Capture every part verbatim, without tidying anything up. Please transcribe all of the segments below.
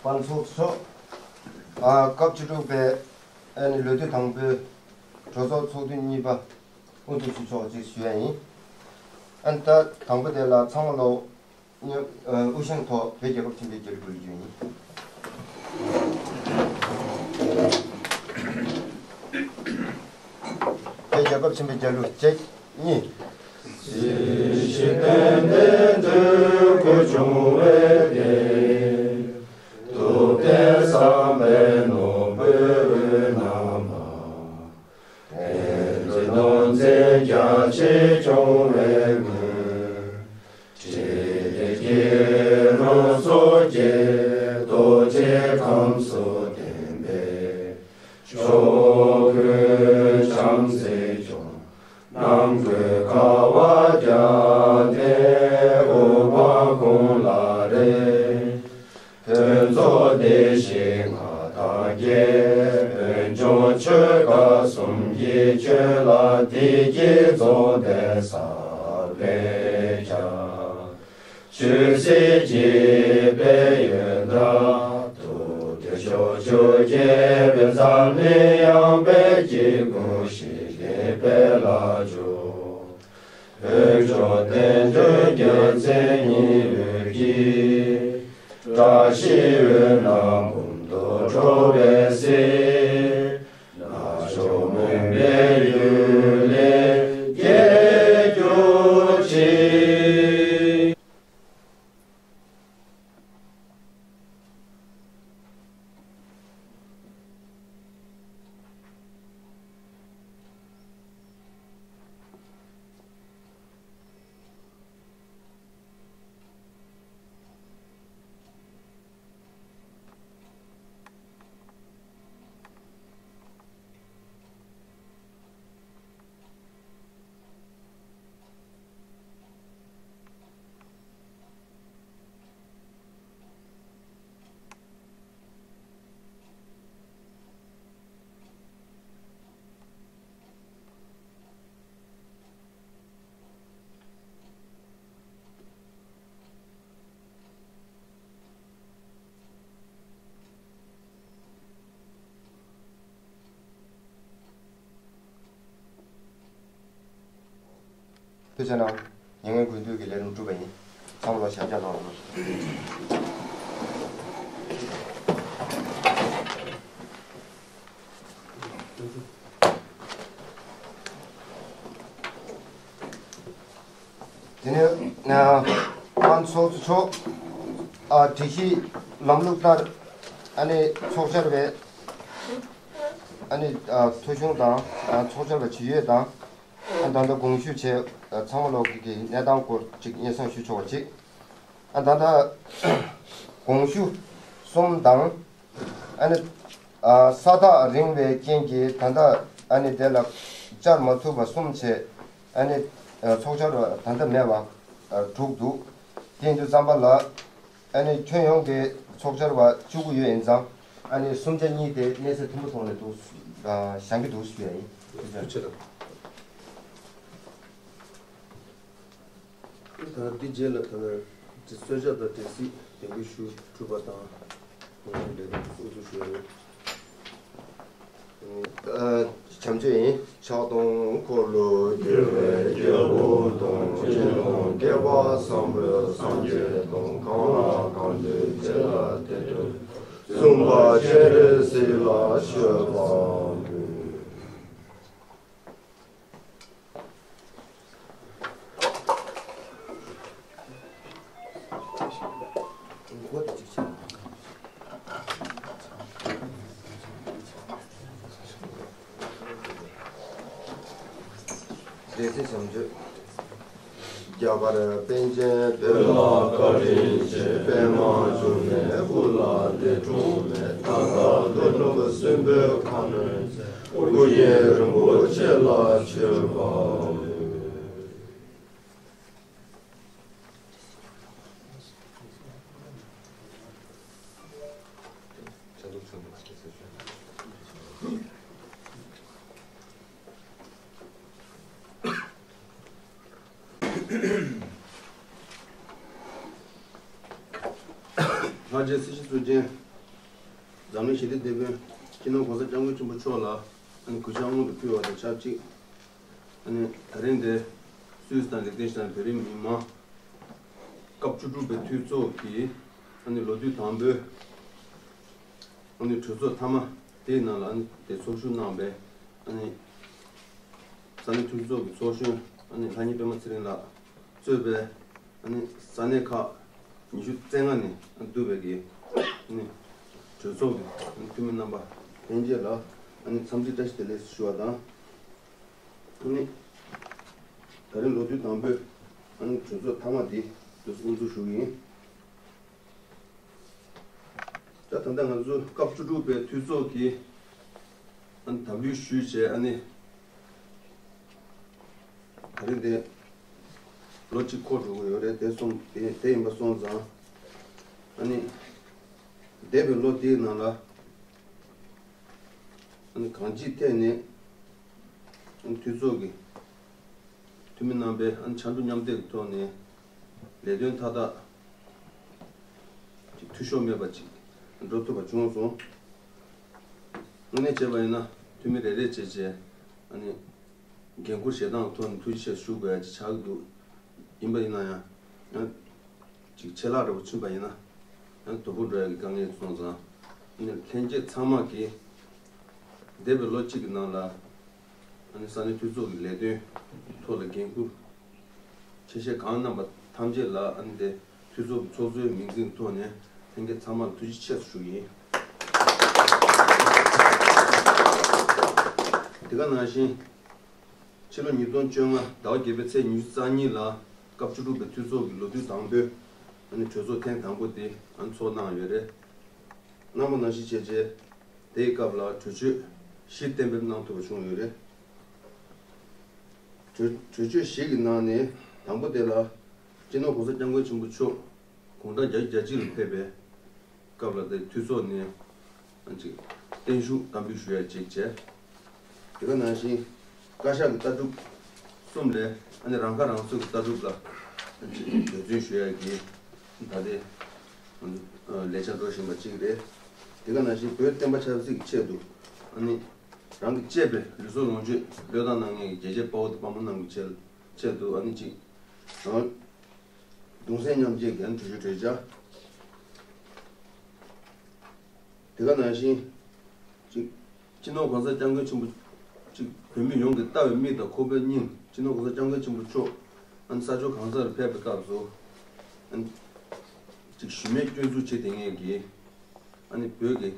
དབང་ཚོགས་ཚོགས། ཨ། སྐབས་བཅུ་དྲུག་པའི་ཨ་ནི་ལོ་དུས་དང་པོའི་གྲོས་ཚོགས་ཚོགས་དུས་གཉིས་པ་དབུ་འཛུགས་ཞུ་ཆོག་ཅེས་ཞུ་ཡ་ཡིན། ཨ་ནི་ད་དང་པོ་དེ་ལ་ཚང་མ་ལོ་མཉམ་ཨ་དབུ་བཞེངས་ཐོག་བོད་རྒྱལ་ཁབ་ཆེན་པོའི་རྒྱལ་གླུ་འབུལ་རྒྱུ་ཡིན། བོད་རྒྱལ་ཁབ་ཆེན་པོའི་རྒྱལ་གླུ་གཅིག་གཉིས། སྲིད་ཞི་བསྟན་འཛིན་འདོད་དགུ་འབྱུང་བའི་དེ། ཐུབ་བསྟན་བསམ་པའི་ནོར་བུའི་དབུས་ན་འབར། བསྟན་འཛིན་སྟོང་འཛིན་རྒྱ་ཆེ་སྐྱོང་བའི་ངོས། ཁྲི་ལས་སྐྱེས་རུ་སོགས་ཀྱི་རྡོ་རྗེ་ཁམས་སུ་ལྡན་པའི། ཕྱོགས་ཀུན་བྱང་སེམས་སྐྱོང་། ནམ་མཁའི་ཁ་བ་བརྒྱ་ལྡན་དབུ་འཕང་དགུང་ལ་རེག་ཕུན་ཚོགས་བདེ་གཤེགས་མངའ་བདག་རྒྱལ། བོད་ལྗོངས་ཆོལ་ཁ་གསུམ་གྱི་ཁྱོན་ལ་བདེ་སྐྱིད་འཛུམ་ལྡན་གསལ་བའི་གྱ། ཆོས་སྲིད་གཅིག་པའི་ཡོན་བདག་ཐུབ་བསྟན་ཕྱོགས་བཅུར་རྒྱས་པའི་འཛམ་གླིང་ཡངས་པའི་སྐྱེ་དགུ་ཞིག་ལས་དཔལ་ལ་འཇུག་བོད་ལྗོངས་བསྟན་འགྲོའི་རྒྱལ་མཚན་ཉི་འོད་ཀྱིས། བཀྲ་ཤིས་འོད་སྣང་འབུམ་དུ་འཕྲོ་བའི་གསེར། ནག་ཕྱོགས་མུན་པའི་ཡུལ་ལས་རྒྱལ་གྱུར་ཅིག་ཐུགས་རྗེ་གནང་། ཉེ་སྔོན་དགུན་དུས་ཀྱི་ལས་རིམ་གྲུབ་པ་ཡིན། ཚང་མ་ལ་ཞབས་བཀྱག་གནང་རོགས། དེ་ནས་ཨ་ཚོགས་གཙོ་མཆོག་ཨ་སྒྲིག་གཞི་ལམ་ལུགས་ལྟར་ཨ་ནི་ཚོགས་བཅར་བའི་ཨ་ནི་ཨ་ཐོ་གཞུང་དང་ཨ་ཚོགས་བཅར་བའི་ཇི་ཡོད་དང་ཨ་ད་ལྟ་དགོངས་ཞུ་བྱས་ཨ་ཚང་མ་ལོག་གི་གནས་སྟངས་སྐོར་ཅིག་སྙན་སེང་ཞུ་ཆོག་པ་ཅིག་ཨ་ད་ལྟ་དགོངས་ཞུ་གསུམ་དང་། ཨ་ནི་ཨ་ས་ཐག་རིང་བའི་རྐྱེན་གྱིས་ད་ལྟ་ཨ་ནི་དེ་ལ་བཅར་མ་ཐུབ་པ་གསུམ་བྱས། ཨ་ནི་ཨ་ཚོགས་བཅར་བ་ད་ལྟ་མེད་པ་ཨ་དྲུག་འདུག་དེ་ཡིན་དུས་ཙམ་པ་ལ་ཨ་ནི་ཁྱོན་ཡོངས་ཀྱི་ཚོགས་བཅར་བ་བཅུ་དགུ་ཡོད་ཡིན་ཙང་ཨ་ནི་གསུམ་ཆ་གཉིས་དེ་གནས་ཚད་མཐོན་པོ་ཐོག་ནས་འདུག་ཨ་བཞེངས་ཀྱི་འདུག་ཞུ་ཡ་ཡིན། ཐུགས་རྗེ་ཆེ། ད་འདི་རྗེས་ལ་ད་གསོལ་ཇ་དང་འབྲས་སིལ་དེ་འབུལ་ཞུ་གྲུབ་པ་དང་། ལས་དོན་དབུ་འཛུགས་ཞུ་ཡ་ཡིན། ཨ་བྱམས་ཆོས་ཡིན། ཕྱག་སྟོང་འཁོར་ལོ་བསྒྱུར་བའི་རྒྱལ་པོ་དང་། སྤྱི་ནོར་བསྐལ་པ་བཟང་པོའི་སངས་རྒྱས་དང་། གང་ལ་གང་འདུལ་ཚེ་ལ་དེ་འདུལ། གསུམ་པ་སྤྱན་རས་གཟིགས་ལ་མཆོད་པ་འབུལ། འབྲས་སིལ་བྱམས་ཆོས། རྒྱ་གར་པཎ་ཆེན་བོད་ལ་བཀའ་དྲིན་ཆེ། པདྨ་འབྱུང་གནས་སྐུ་ལ་འདས་གྲོངས་མེད། ད་ལྟ་ལྷོ་ནུབ་སྲིན་པོའི་ཁ་གནོན་མཛད། ཨོ་རྒྱན་རིན་པོ་ཆེ་ལ་མཆོད་པ་འབུལ། ལྷ་རྗེ་སྲིད་ཞི་གཙུག་རྒྱན། འཛམ་གླིང་ཞི་བདེ་དེད་དཔོན་སྤྱི་ནོར་གོང་ས་སྐྱབས་མགོན་ཆེན་པོ་མཆོག་ལ་ཨ་ནི་གུས་ཕྱག་སྔོན་དུ་ཕུལ་བ་དང་ཆབས་ཅིག་ཨ་ནི་ད་རིང་འདིར་སུད་སི་དང་ལིག་ཏེན་ཤི་ཏན་བོད་རིགས་མི་མང་སྐབས་བཅུ་དྲུག་པའི་འཐུས་ཚོགས་ཀྱི་ཨ་ནི་ལོ་དུས་དང་པོའི་ཨ་ནི་གྲོས་ཚོགས་མཐའ་མ་དེའི་ནང་ལ་ཨ་ནི་དེ་ཚོགས་ཞུགས་གནང་བའི་ཨ་ནི་ས་གནས་འཐུས་ཚོགས་ཀྱི་ཚོགས་གཞོན་ཨ་ནི་ལྷ་ཉིད་པད་མ་ཚེ་རིང་ལགས་གཙོས་པའི་ཨ་ནི་ས་གནས་ཁག་ཉི་ཤུ་རྩ་ལྔ་ནས་ཨ་ནི་བསྡུས་པའི་གི་ཨ་ནི་གྲོས་ཚོགས་ཀྱི་ཨ་ནི་འཐུས་མི་རྣམ་པ་ལྷན་རྒྱས་ལ་ཨ་ནི་འཚམས་འདྲི་བཀྲ་ཤིས་བདེ་ལེགས་ཞུ་བ་དང་། ཨ་ནི་ད་རིང་ལོ་དུས་དང་པོའི་ཨ་ནི་གྲོས་ཚོགས་མཐའ་མ་འདི་དུས་སུ་དབུ་འཛུགས་ཞུ་གི་ཡིན། ད་ད་ལྟ་ང་ཚོ་སྐབས་བཅུ་དྲུག་པའི་འཐུས་ཚོགས་ཀྱི་ཨ་ནི་ཟླ་བསྒྱུར་ཞུས་བྱས་ཨ་ནི་ད་རིང་དེ་ལོ་གཅིག་འཁོར་འགྲོ་གི་ཡོད་རེད། དེ་སོང་དེ་དེ་ཡིན་པ་སོང་ཙང་ཨ་ནི་འདས་པའི་ལོ་དེའི་ནང་ལ་ཨ་ནི་གང་ཅིའི་ཐད་ནས་ཨ་ནི་འཐུས་ཚོགས་ཀྱི་འཐུས་མི་རྣམ་པས་ཨ་ནི་ཕྱར་གྲུ་མཉམ་འདེགས་ཀྱི་ཐོག་ནས་ལས་དོན་མཐའ་དག་ཅིག་འཐུས་ཤོར་མེད་པ་ཅིག་འགྲོ་ཐུབ་པ་བྱུང་སོང་། དངོས་གནས་བྱས་པ་ཡིན་ན་འཐུས་མི་རེ་རེ་བྱས་བྱས་ཨ་ནི་འགན་ཁུར་བཞེས་སྟངས་ཐོག་ནས་ཐུགས་རྗེ་ཆེ་ཞུ་དགོས་ཡ་ཅིག་ཆགས་ཀྱི་འདུག་ཡིན་པ་ཡིན་ན་ཡང་ཡང་ཅིག་ཆད་ལྷག་འདྲ་པོ་ཕྱིན་པ་ཡིན་ན་ཡང་དོ་ཕོག་འགྲོ་ཡ་གི་དཀའ་ངལ་སོང་ཙང་ཨ་ནི་ལྷན་རྒྱས་ཚང་མ་གིས་འདས་པའི་ལོ་གཅིག་གི་ནང་ལ་ཨ་ནི་ས་གནས་འཐུས་ཚོགས་ཀྱི་ལས་དོན་ཐོག་ལ་འགན་ཁུར་ཆེ་བཞེས་གང་གནང་པ་ཐམས་ཅད་ལ་ཨ་ནི་དེ་འཐུས་ཚོགས་ཀྱི་ཚོགས་གཙོའི་མིང་འཛིན་ཐོག་ནས་ལྷན་རྒྱས་ཚང་མར་ཐུགས་རྗེ་ཆེ་ཞུ་ཡིན། དེ་ག་ནང་བཞིན་ཕྱི་ལོ་ཉིས་སྟོང་བཅོ་ལྔ་ཟླ་བ་བརྒྱད་པའི་ཚེས་ཉི་ཤུ་རྩ་གཉིས་ལ་སྐབས་བཅུ་དྲུག་པའི་འཐུས་ཚོགས་ཀྱི་ལོ་དུས་དང་པོའི་ཨ་ནི་གྲོས་ཚོགས་ཐེངས་དང་པོ་དེ་ཨ་ནི་ཚོགས་གནང་ཡོད་རེད། གནང་པ་ནང་བཞིན་བྱས་རྗེས་དེའི་སྐབས་ལ་གྲོས་ཆོད་བཞི་གཏན་འབེབས་གནང་ཐུབ་པ་བྱུང་ཡོད་རེད། གྲོས་གྲོས་ཆོད་བཞི་གི་ནང་ནས་དང་པོ་དེ་ལ་སྤྱི་ནོར་གོང་ས་སྐྱབས་མགོན་ཆེན་པོ་མཆོག་དགུང་གྲངས་བརྒྱད་ཅུ་གྱ་གཅིག་ལ་ཕེབས་པའི་སྐབས་ལ་དེ་འཐུས་ཚོགས་ནས་ཨ་ཅིག་བརྟན་བཞུགས་བསྟར་འབུལ་ཞུ་ཡ་ཅིག་བྱས། དེ་ག་ནང་བཞིན་བཀའ་ཤག་གི་ལྟ་གྲུབ་གསུམ་ལས་ཨ་ནི་རང་ཁ་རང་གསོ་གི་ལྟ་གྲུབ་ལ་ཨ་ཅིག་འབད་བརྩོན་ཞུ་ཡ་གི་ད་ལྟའི་ལས་འཆར་འགྲོ་བཞིན་པ་གཅིག་རེད། དེ་ག་ནང་བཞིན་བོད་བསྟན་པ་ཆབ་སྲིད་ཀྱི་ཆེད་དུ་ཨ་ནི་རང་གི་གཅེས་པའི་ལུས་སྲོག་ལོངས་སྤྱོད་བློས་བཏང་གནང་མཁན་གྱི་རྒྱལ་གཅེས་དཔའ་བོ་དང་དཔའ་མོ་རྣམས་ཀྱི་ཆེད་ཆེད་དུ་ཨ་ནི་ཅིག་རང་གདུང་སེམས་མཉམ་སྐྱེད་ཀྱི་ཨ་ནི་གྲོས་ཆོད་གྲོས་འཆར། དེ་ག་ནང་བཞིན་ཅིག་སྤྱི་ནོར་གོང་ས་སྐྱབས་མགོན་ཆེན་པོ་ཅིག་བོད་མི་ཡོངས་ཀྱིས་ལྟ་བའི་མིག་དང་ཁོག་པའི་སྙིང་། སྤྱི་ནོར་གོང་ས་སྐྱབས་མགོན་ཆེན་པོ་མཆོག་ཨ་ནི་ས་ཕྱོགས་གང་སར་ཕེབས་པའི་སྐབས་སུ་ཨ་ནི་ཅིག་ཞུམ་མེད་སྐྱོན་འཛུགས་བྱེད་བསྡད་མཁན་གྱི་ཨ་ནི་བོད་ཀྱི་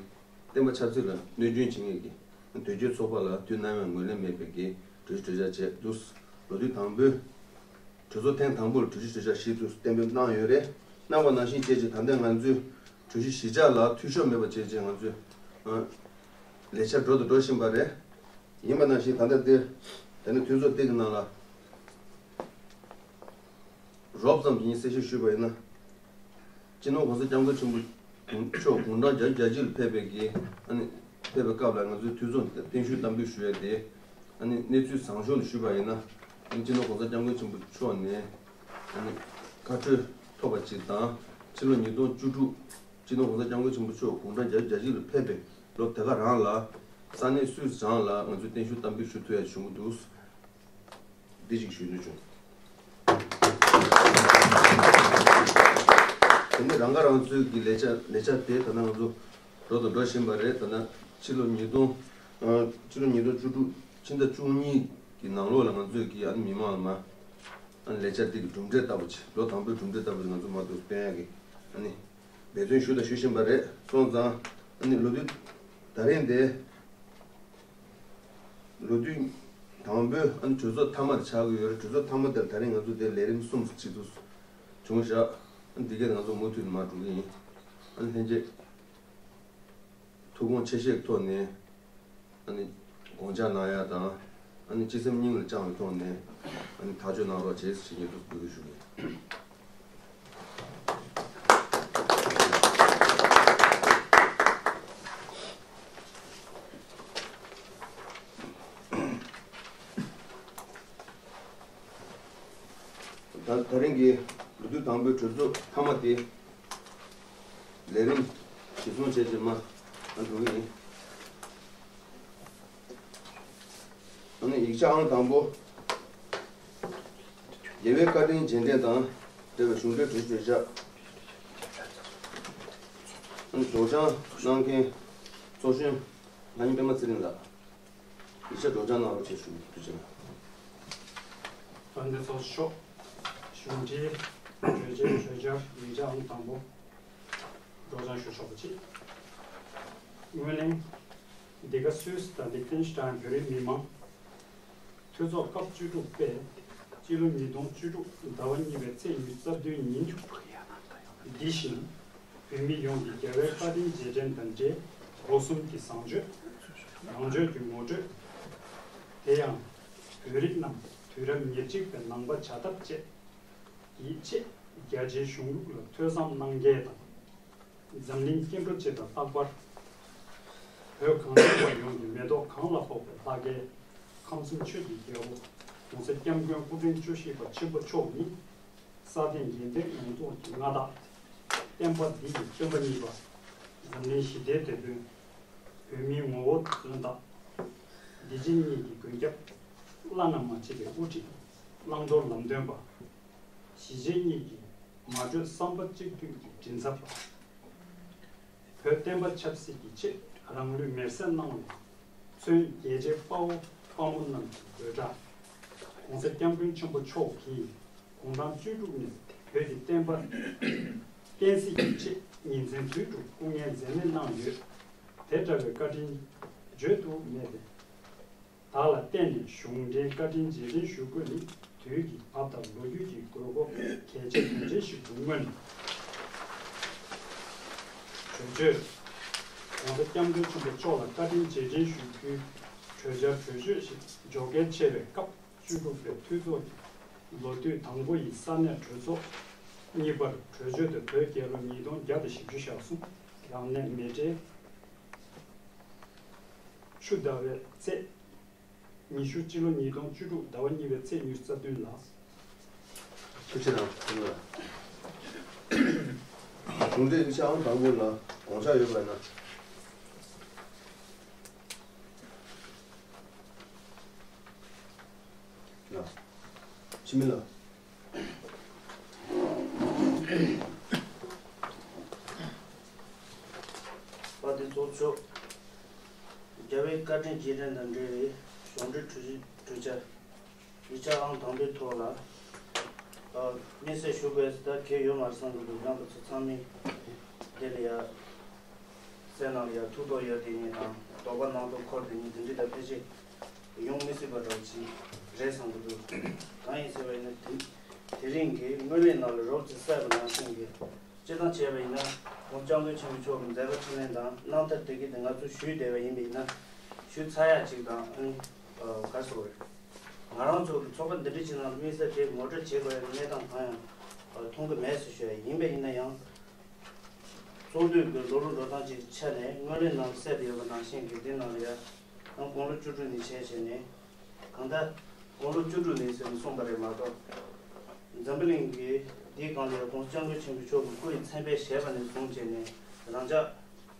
བསྟན་པ་ཆབ་སྲིད་ལ་གནོད་སྐྱོན་བྱེད་མཁན་གྱི་དོལ་རྒྱལ་ཚོགས་པ་ལ་དུས་ནམ་ཡང་ངོས་ལེན་མེད་པའི་གི་གྲོས་གཞི་གྲོས་འཆར་བྱས་འདུག་ལོ་དུས་དང་པོའི་གྲོས་ཚོགས་ཐེངས་དང་པོར་གྲོས་གཞི་གྲོས་འཆར་བཞི་དུ་གཏན་འབེབས་གནང་ཡོད་རེད། གནང་བ་ནང་བཞིན་བྱས་རྗེས་ད་ལྟ་ང་ཚོས་གྲོས་གཞི་གཞི་ཆགས་ལ་འཐུས་ཤོར་མེད་པ་བྱས་རྗེས་ང་ཚོས་ཨ་ལས་འཆར་འགྲོ་དང་འགྲོ་བཞིན་པ་རེད། ཡིན་པ་ནང་བཞིན་ད་ལྟ་འདིར་ད་ནི་འཐུས་ཚོགས་སྟེང་གི་ནང་ལ་རོབ་ཙམ་གྱིས་གསལ་བཤད་ཞུས་པ་ཡིན་ན། སྤྱི་ནོར་གོང་ས་སྐྱབས་མགོན་ཆེན་པོ་མཆོག་དགུང་གྲངས་བརྒྱད་ཅུ་གྱ་གཅིག་ལ་ཕེབས་པའི་གི་ཨ་ནི་ཕེབས་པའི་སྐབས་ལ་ང་ཚོའི་འཐུས་ཚོགས་བརྟན་བཞུགས་བསྟར་འབུལ་ཞུ་ཡས་དེ་ཨ་ནི་གནས་ཚུལ་བཟང་ཤོས་ལ་ཞུས་པ་ཡིན་ན་ཨ་ནི་སྤྱི་ནོར་གོང་ས་སྐྱབས་མགོན་ཆེན་པོ་མཆོག་ནས་ཨ་ནི་བཀའ་འཁྲོལ་ཐོབ་པ་ཅིག་དང་ཕྱི་ལོ་ཉིས་སྟོང་བཅུ་དྲུག་སྤྱི་ནོར་གོང་ས་སྐྱབས་མགོན་ཆེན་པོ་མཆོག་དགུང་གྲངས་བརྒྱད་ཅུ་གྱ་གཅིག་ལ་ཕེབས་པའི་ལོ་དེ་ག་རང་ལ་ས་གནས་སུད་སི་གྲོང་ལ་ང་ཚོས་བརྟན་བཞུགས་བསྟར་འབུལ་ཞུ་ཐུབ་ཡ་བྱུང་གི་འདུག་འདི་ཞིག་ཞུ་འདོད་བྱུང་། དེ་ནས་རང་ཁ་རང་གསོའི་གི་ལས་འཆར་ལས་འཆར་དེ་ད་ལྟ་ང་ཚོ་འགྲོ་དང་འགྲོ་བཞིན་པ་རེད། ད་ལྟ་ཕྱི་ལོ་ཉིས་སྟོང་ཨ་ཕྱི་ལོ་ཉིས་སྟོང་བཅུ་དྲུག་ཕྱི་ཟླ་བཅུ་གཉིས་ཀྱི་ནང་ལོགས་ལ་ང་ཚོས་གི་ཨ་ནི་མི་མང་ལ་མ་ཨ་ནི་ལས་འཆར་འདི་གི་གྲུབ་འབྲས་ལྟ་བུ་ཅིག་ལོ་དང་པོའི་གྲུབ་འབྲས་ལྟ་བུ་ཅིག་ང་ཚོ་མ་གཏོགས་སྟོན་ཡ་གི་ཨ་ནི་འབད་བརྩོན་ཞུ་དང་ཞུ་བཞིན་པ་རེད། སོང་ཙང་ཨ་ནི་ལོ་དུས་ད་རིང་འདི། ལོ་དུས་དང་པོའི་ཨ་ནི་གྲོས་ཚོགས་མཐའ་མ་དེ་ཆགས་ཀྱི་ཡོད་རེད། གྲོས་ཚོགས་མཐའ་མ་དེར་ད་རིང་ང་ཚོ་དེ་ལས་རིམ་གསུམ་ཞིག་ཏུ་བྱུང་བཞག་ཨ་ནི་འདི་གས་ང་ཚོ་མུ་མཐུད་ནས་མར་འགྲོ་གི་ཡིན། ཨ་ནི་ལྷན་རྒྱས་ཐུགས་དགོངས་ཆེ་བཞེས་ཀྱི་ཐོག་ནས་ཨ་ནི་དགོངས་འཆར་གནང་ཡ་དང་ཨ་ནི་སྤྱི་སེམས་སྙིང་ལ་བཅངས་པའི་ཐོག་ནས་ཨ་ནི་ཐག་གཅོད་གནང་རོགས་བྱེད་ཟེར་ཞུ་རྒྱུ་འདུག་འབོད་སྐུལ་ཞུ་གི་ཡིན། ད་ད་རིང་གི་ལོ་དུས་དང་པོའི་གྲོས་ཚོགས་མཐའ་མ་དེ་ལས་རིམ་གཞིར་བཟུང་བྱས་རྗེས་མ་ འགྲོ་གི་ཡིན། ཨ་ནི་ཡིག་ཆ་ཨང་དང་པོ། རྒྱལ་བའི་བཀའ་དྲིན་རྗེས་དྲན་དང་འབྲེལ་བའི་གཞུང་འབྲེལ་གྲོས་གཞི་གྲོས་འཆར། ཨ་ནི་སྒྲོག་སྦྱང་གནང་མཁན་ཚོགས་གཞོན་ལྷ་ཉིན་པད་མ་ཚེ་རིང་ལགས། ཡིག་ཆ་སྒྲོག་སྦྱང་གནང་རོགས་བྱེད་ཞུ། ཐུགས་རྗེ་གནང་། དཔལ་ལྡན་ཚོགས་གཙོ་མཆོག་གཞུང་འབྲེལ་གྲོས་འཆར་གྲོས་འཆར་ཡིག་ཆ་ཨང་དང་པོ། སྒྲོག་སྦྱང་ཞུ་ཆོག་པ་བྱེད། སྔོན་གླེང་། འདི་ག་སུད་སི་དང་ལིག་ཏེན་ཤི་ཏན་བོད་རིགས་མི་མང་འཐུས་ཚོགས་སྐབས་བཅུ་དྲུག་པས་སྤྱི་ལོ་ཉིས་སྟོང་བཅུ་དྲུག་ཟླ་བ་གཉིས་པའི་ཚེས་ཉི་ཤུ་རྩ་བདུན་ཉིན་འདི་བཞིན་བོད་མི་ཡོངས་ཀྱི་རྒྱལ་བའི་བཀའ་དྲིན་རྗེས་དྲན་དང་འབྲེལ་ལོ་གསུམ་གྱི་བཟང་སྤྱོད། ནང་ཆོས་ཀྱི་ངོ་སྤྲོད། དེ་ཡང་བོད་རིགས་རྣམས་དུས་རབས་ཉེར་གཅིག་པའི་ནང་པ་བྱ་ཐབས་བཅས་ཀྱི་ཆེད་རྒྱ་ཆེའི་གཞུང་ལུགས་ལ་ཐོས་བསམ་གནང་མཁན་དང་། འཛམ་གླིང་སྐྱེ་འགྲོ་སྤྱི་དང་ལྷག་པར་བོད་གངས་ཅན་པ་ཡོངས་ཀྱི་མེ་ཏོག་གང་ལ་ཕོག་པའི་ལྷ་སྐལ་ཁམས་གསུམ་ཆོས་ཀྱི་རྒྱལ་པོ་༸གོང་ས་༸སྐྱབས་མགོན་སྐུ་ཕྲེང་བཅུ་བཞི་པ་ཆེན་པོ་མཆོག་ཉིད་ས་སྟེང་དགེ་འདུན་ཡོངས་རྫོགས་ཀྱི་མངའ་བདག་བསྟན་པ་འདི་ཡི་སྟོན་པ་གཉིས་པ། འཛམ་གླིང་ཞི་བདེའི་དེད་དཔོན། བོད་མིའི་ངོ་བོ་མཚོན་རྟགས། བདེ་སྐྱིད་གཉིས་ཀྱི་མགོན་སྐྱབས། བླ་ན་མ་མཆིས་པའི་དབུ་ཁྲིད། བླང་དོར་ལམ་སྟོན་པ། གཞིས་བྱེས་གཉིས་ཀྱི་མ་གྲོས་བསམ་པ་གཅིག་མཐུན་གྱི་མགྲིན་ཚབ་པ། བོད་བསྟན་པ་ཆབ་སྲིད་ཀྱི་ཆེད་རང་ལུས་མེར་སྲེག་གནང་བ་མཚོན་རྒྱལ་གཅེས་དཔའ་བོ་དཔའ་མོ་རྣམས་ཀྱི་འབོད་སྒྲ། ༸གོང་ས་༸སྐྱབས་མགོན་ཆེན་པོ་མཆོག་གིས་དགུང་གྲངས་བཅུ་དྲུག་ནས་བོད་ཀྱི་བསྟན་པ་བསྟན་སྲིད་ཀྱི་ཆེད་ཉིན་མཚན་དུས་དྲུག་སྐུ་ངལ་འཛེམས་མེད་གནང་ཡོད། དེ་འདྲ་བའི་བཀའ་དྲིན་བརྗོད་དུ་མེད་པས། བདག་ལ་བརྟེན་ནས་གཞུང་འབྲེལ་བཀའ་དྲིན་རྗེས་དྲན་ཞུ་དགོས་ནི་དུས་ཀྱི་བབ་དང་ལོ་རྒྱུས་ཀྱི་དགོས་མཁོ་གལ་ཆེ་དོན་ཆེན་ཞིག་ཏུ་མངོན། གྲོས་ཆོད། ༸གོང་ས་༸སྐྱབས་མགོན་ཆེན་པོ་མཆོག་ལ་བཀའ་དྲིན་རྗེས་དྲན་ཞུ་རྒྱུའི་གྲོས་འཆར་གྲོས་ཆོད་ཞིག་འཇོག་གལ་ཆེ་བའི་སྐབས་བཅུ་དྲུག་པའི་འཐུས་ཚོགས་ཀྱི་ལོ་དུས་དང་པོ་ཡི་ས་གནས་གྲོས་ཚོགས། གཉིས་པར་གྲོས་ཆོད་དེ་བོད་རྒྱལ་ལོ་ཉིས་སྟོང་བརྒྱ་དང་བཞི་བཅུ་ཞེ་གསུམ་རང་གནས་མེ་སྤྲེལ་ཆུ་ཟླ་བའི་ཚེས་ཉི་ཤུ། སྤྱི་ལོ་ཉིས་སྟོང་བཅུ་དྲུག་ཟླ་བ་གཉིས་པའི་ཚེས་ཉི་ཤུ་རྩ་བདུན་ལ། ཐུགས་རྗེ་གནང་། གཞུང་འབྲེལ་ཡིག་ཆ་ཨང་དང་པོ་ལ་དགོངས་འཆར་ཡོད་པ་ཡིན་ན། ལགས། འཆི་མེད་ལགས། དཔལ་ལྡན་ཚོགས་གཙོ། རྒྱལ་བའི་བཀའ་དྲིན་རྗེས་དྲན་དང་འབྲེལ་བའི་གཞུང་འབྲེལ་གྲོས་གཞི་གྲོས་འཆར། ཡིག་ཆ་ཨང་དང་པོའི་ཐོག་ལ། ཨ། དམིགས་བསལ་ཞུ་དགོས་ཟེར་ད་གལ་ཡོད་མ་རེད་བསམ་གྱི་འདུག་རྣམ་པ་ཚོ་ཚང་མས་དེ་ལ་ཡ། སེམས་ནང་ལ་ཡ་ཐུགས་དོགས་ཡོད་དེ་ཉིད་དང་དོགས་པ་སྣང་དོགས་འཁོར་དེ་ཉིད་དེ་འདྲ་ད་ཕལ་ཆེར་ཡོང་མི་སྲིད་པ་འདྲ་བོ་ཅིག་རེད་བསམ་གྱི་འདུག་གང་ཡིན་ཟེར་བ་ཡིན་ན་དེ་དེ་རིང་གི་སྔོན་གླེང་ནང་ལ་རོབ་ཙམ་གསལ་བ་ནང་བཞིན་གྱི། སྤྱིར་བཏང་བྱས་པ་ཡིན་ན་༸གོང་ས་༸སྐྱབས་མགོན་ཆེན་པོ་མཆོག་གི་མཛད་པ་འཕྲིན་ལས་དང་རྣམ་ཐར་དེ་གའི་དེ་ང་ཚོས་ཞུས་བསྡད་པ་ཡིན་པ་ཡིན་ན་ཞུ་ཚར་ཡག་ཅིག་དང་ཨ་ནི་ག་རེ་ཟེར་དགོས་རེད། ང་རང་ཚོ་གི་ཚོགས་པ་འདི་འདྲ་ཅིག་ནང་ལ་དམིགས་བསལ་དེ་ངོ་སྤྲོད་བྱེད་དགོས་ཡག་གི་གནས་སྟངས་གང་ཡང་མཐོང་གི་མེད་ཟེར་ཞུ་ཡ་ཡིན་པ་ཡིན་ན་ཡང་། ཚོགས་འདུ་གི་འགྲོ་ལུགས་འགྲོ་སྟངས་ཀྱི་ཆ་ནས་སྔོན་གླེང་ནང་གསལ་བསྡད་ཡོད་པ་ནང་བཞིན་གྱི་འདི་ནང་ལ་ཡ་ཡང་དགུང་ལོ་བཅུ་དྲུག་ནས་བྱས་བྱས་ནས་གང་ལྟར་དགུང་ལོ་བཅུ་དྲུག་ནས་ཟེར་ནས་གསུངས་པ་རེད་མ་གཏོགས། འཛམ་བུ་གླིང་གི་འདིའི་སྒང་ལ་ཡ་༸གོང་ས་༸སྐྱབས་མགོན་ཆེན་པོ་མཆོག་གི་སྐུ་ཡི་མཚན་དཔེ་བཞེས་པ་ནས་བཟུང་བྱས་ནས་རང་ཅག་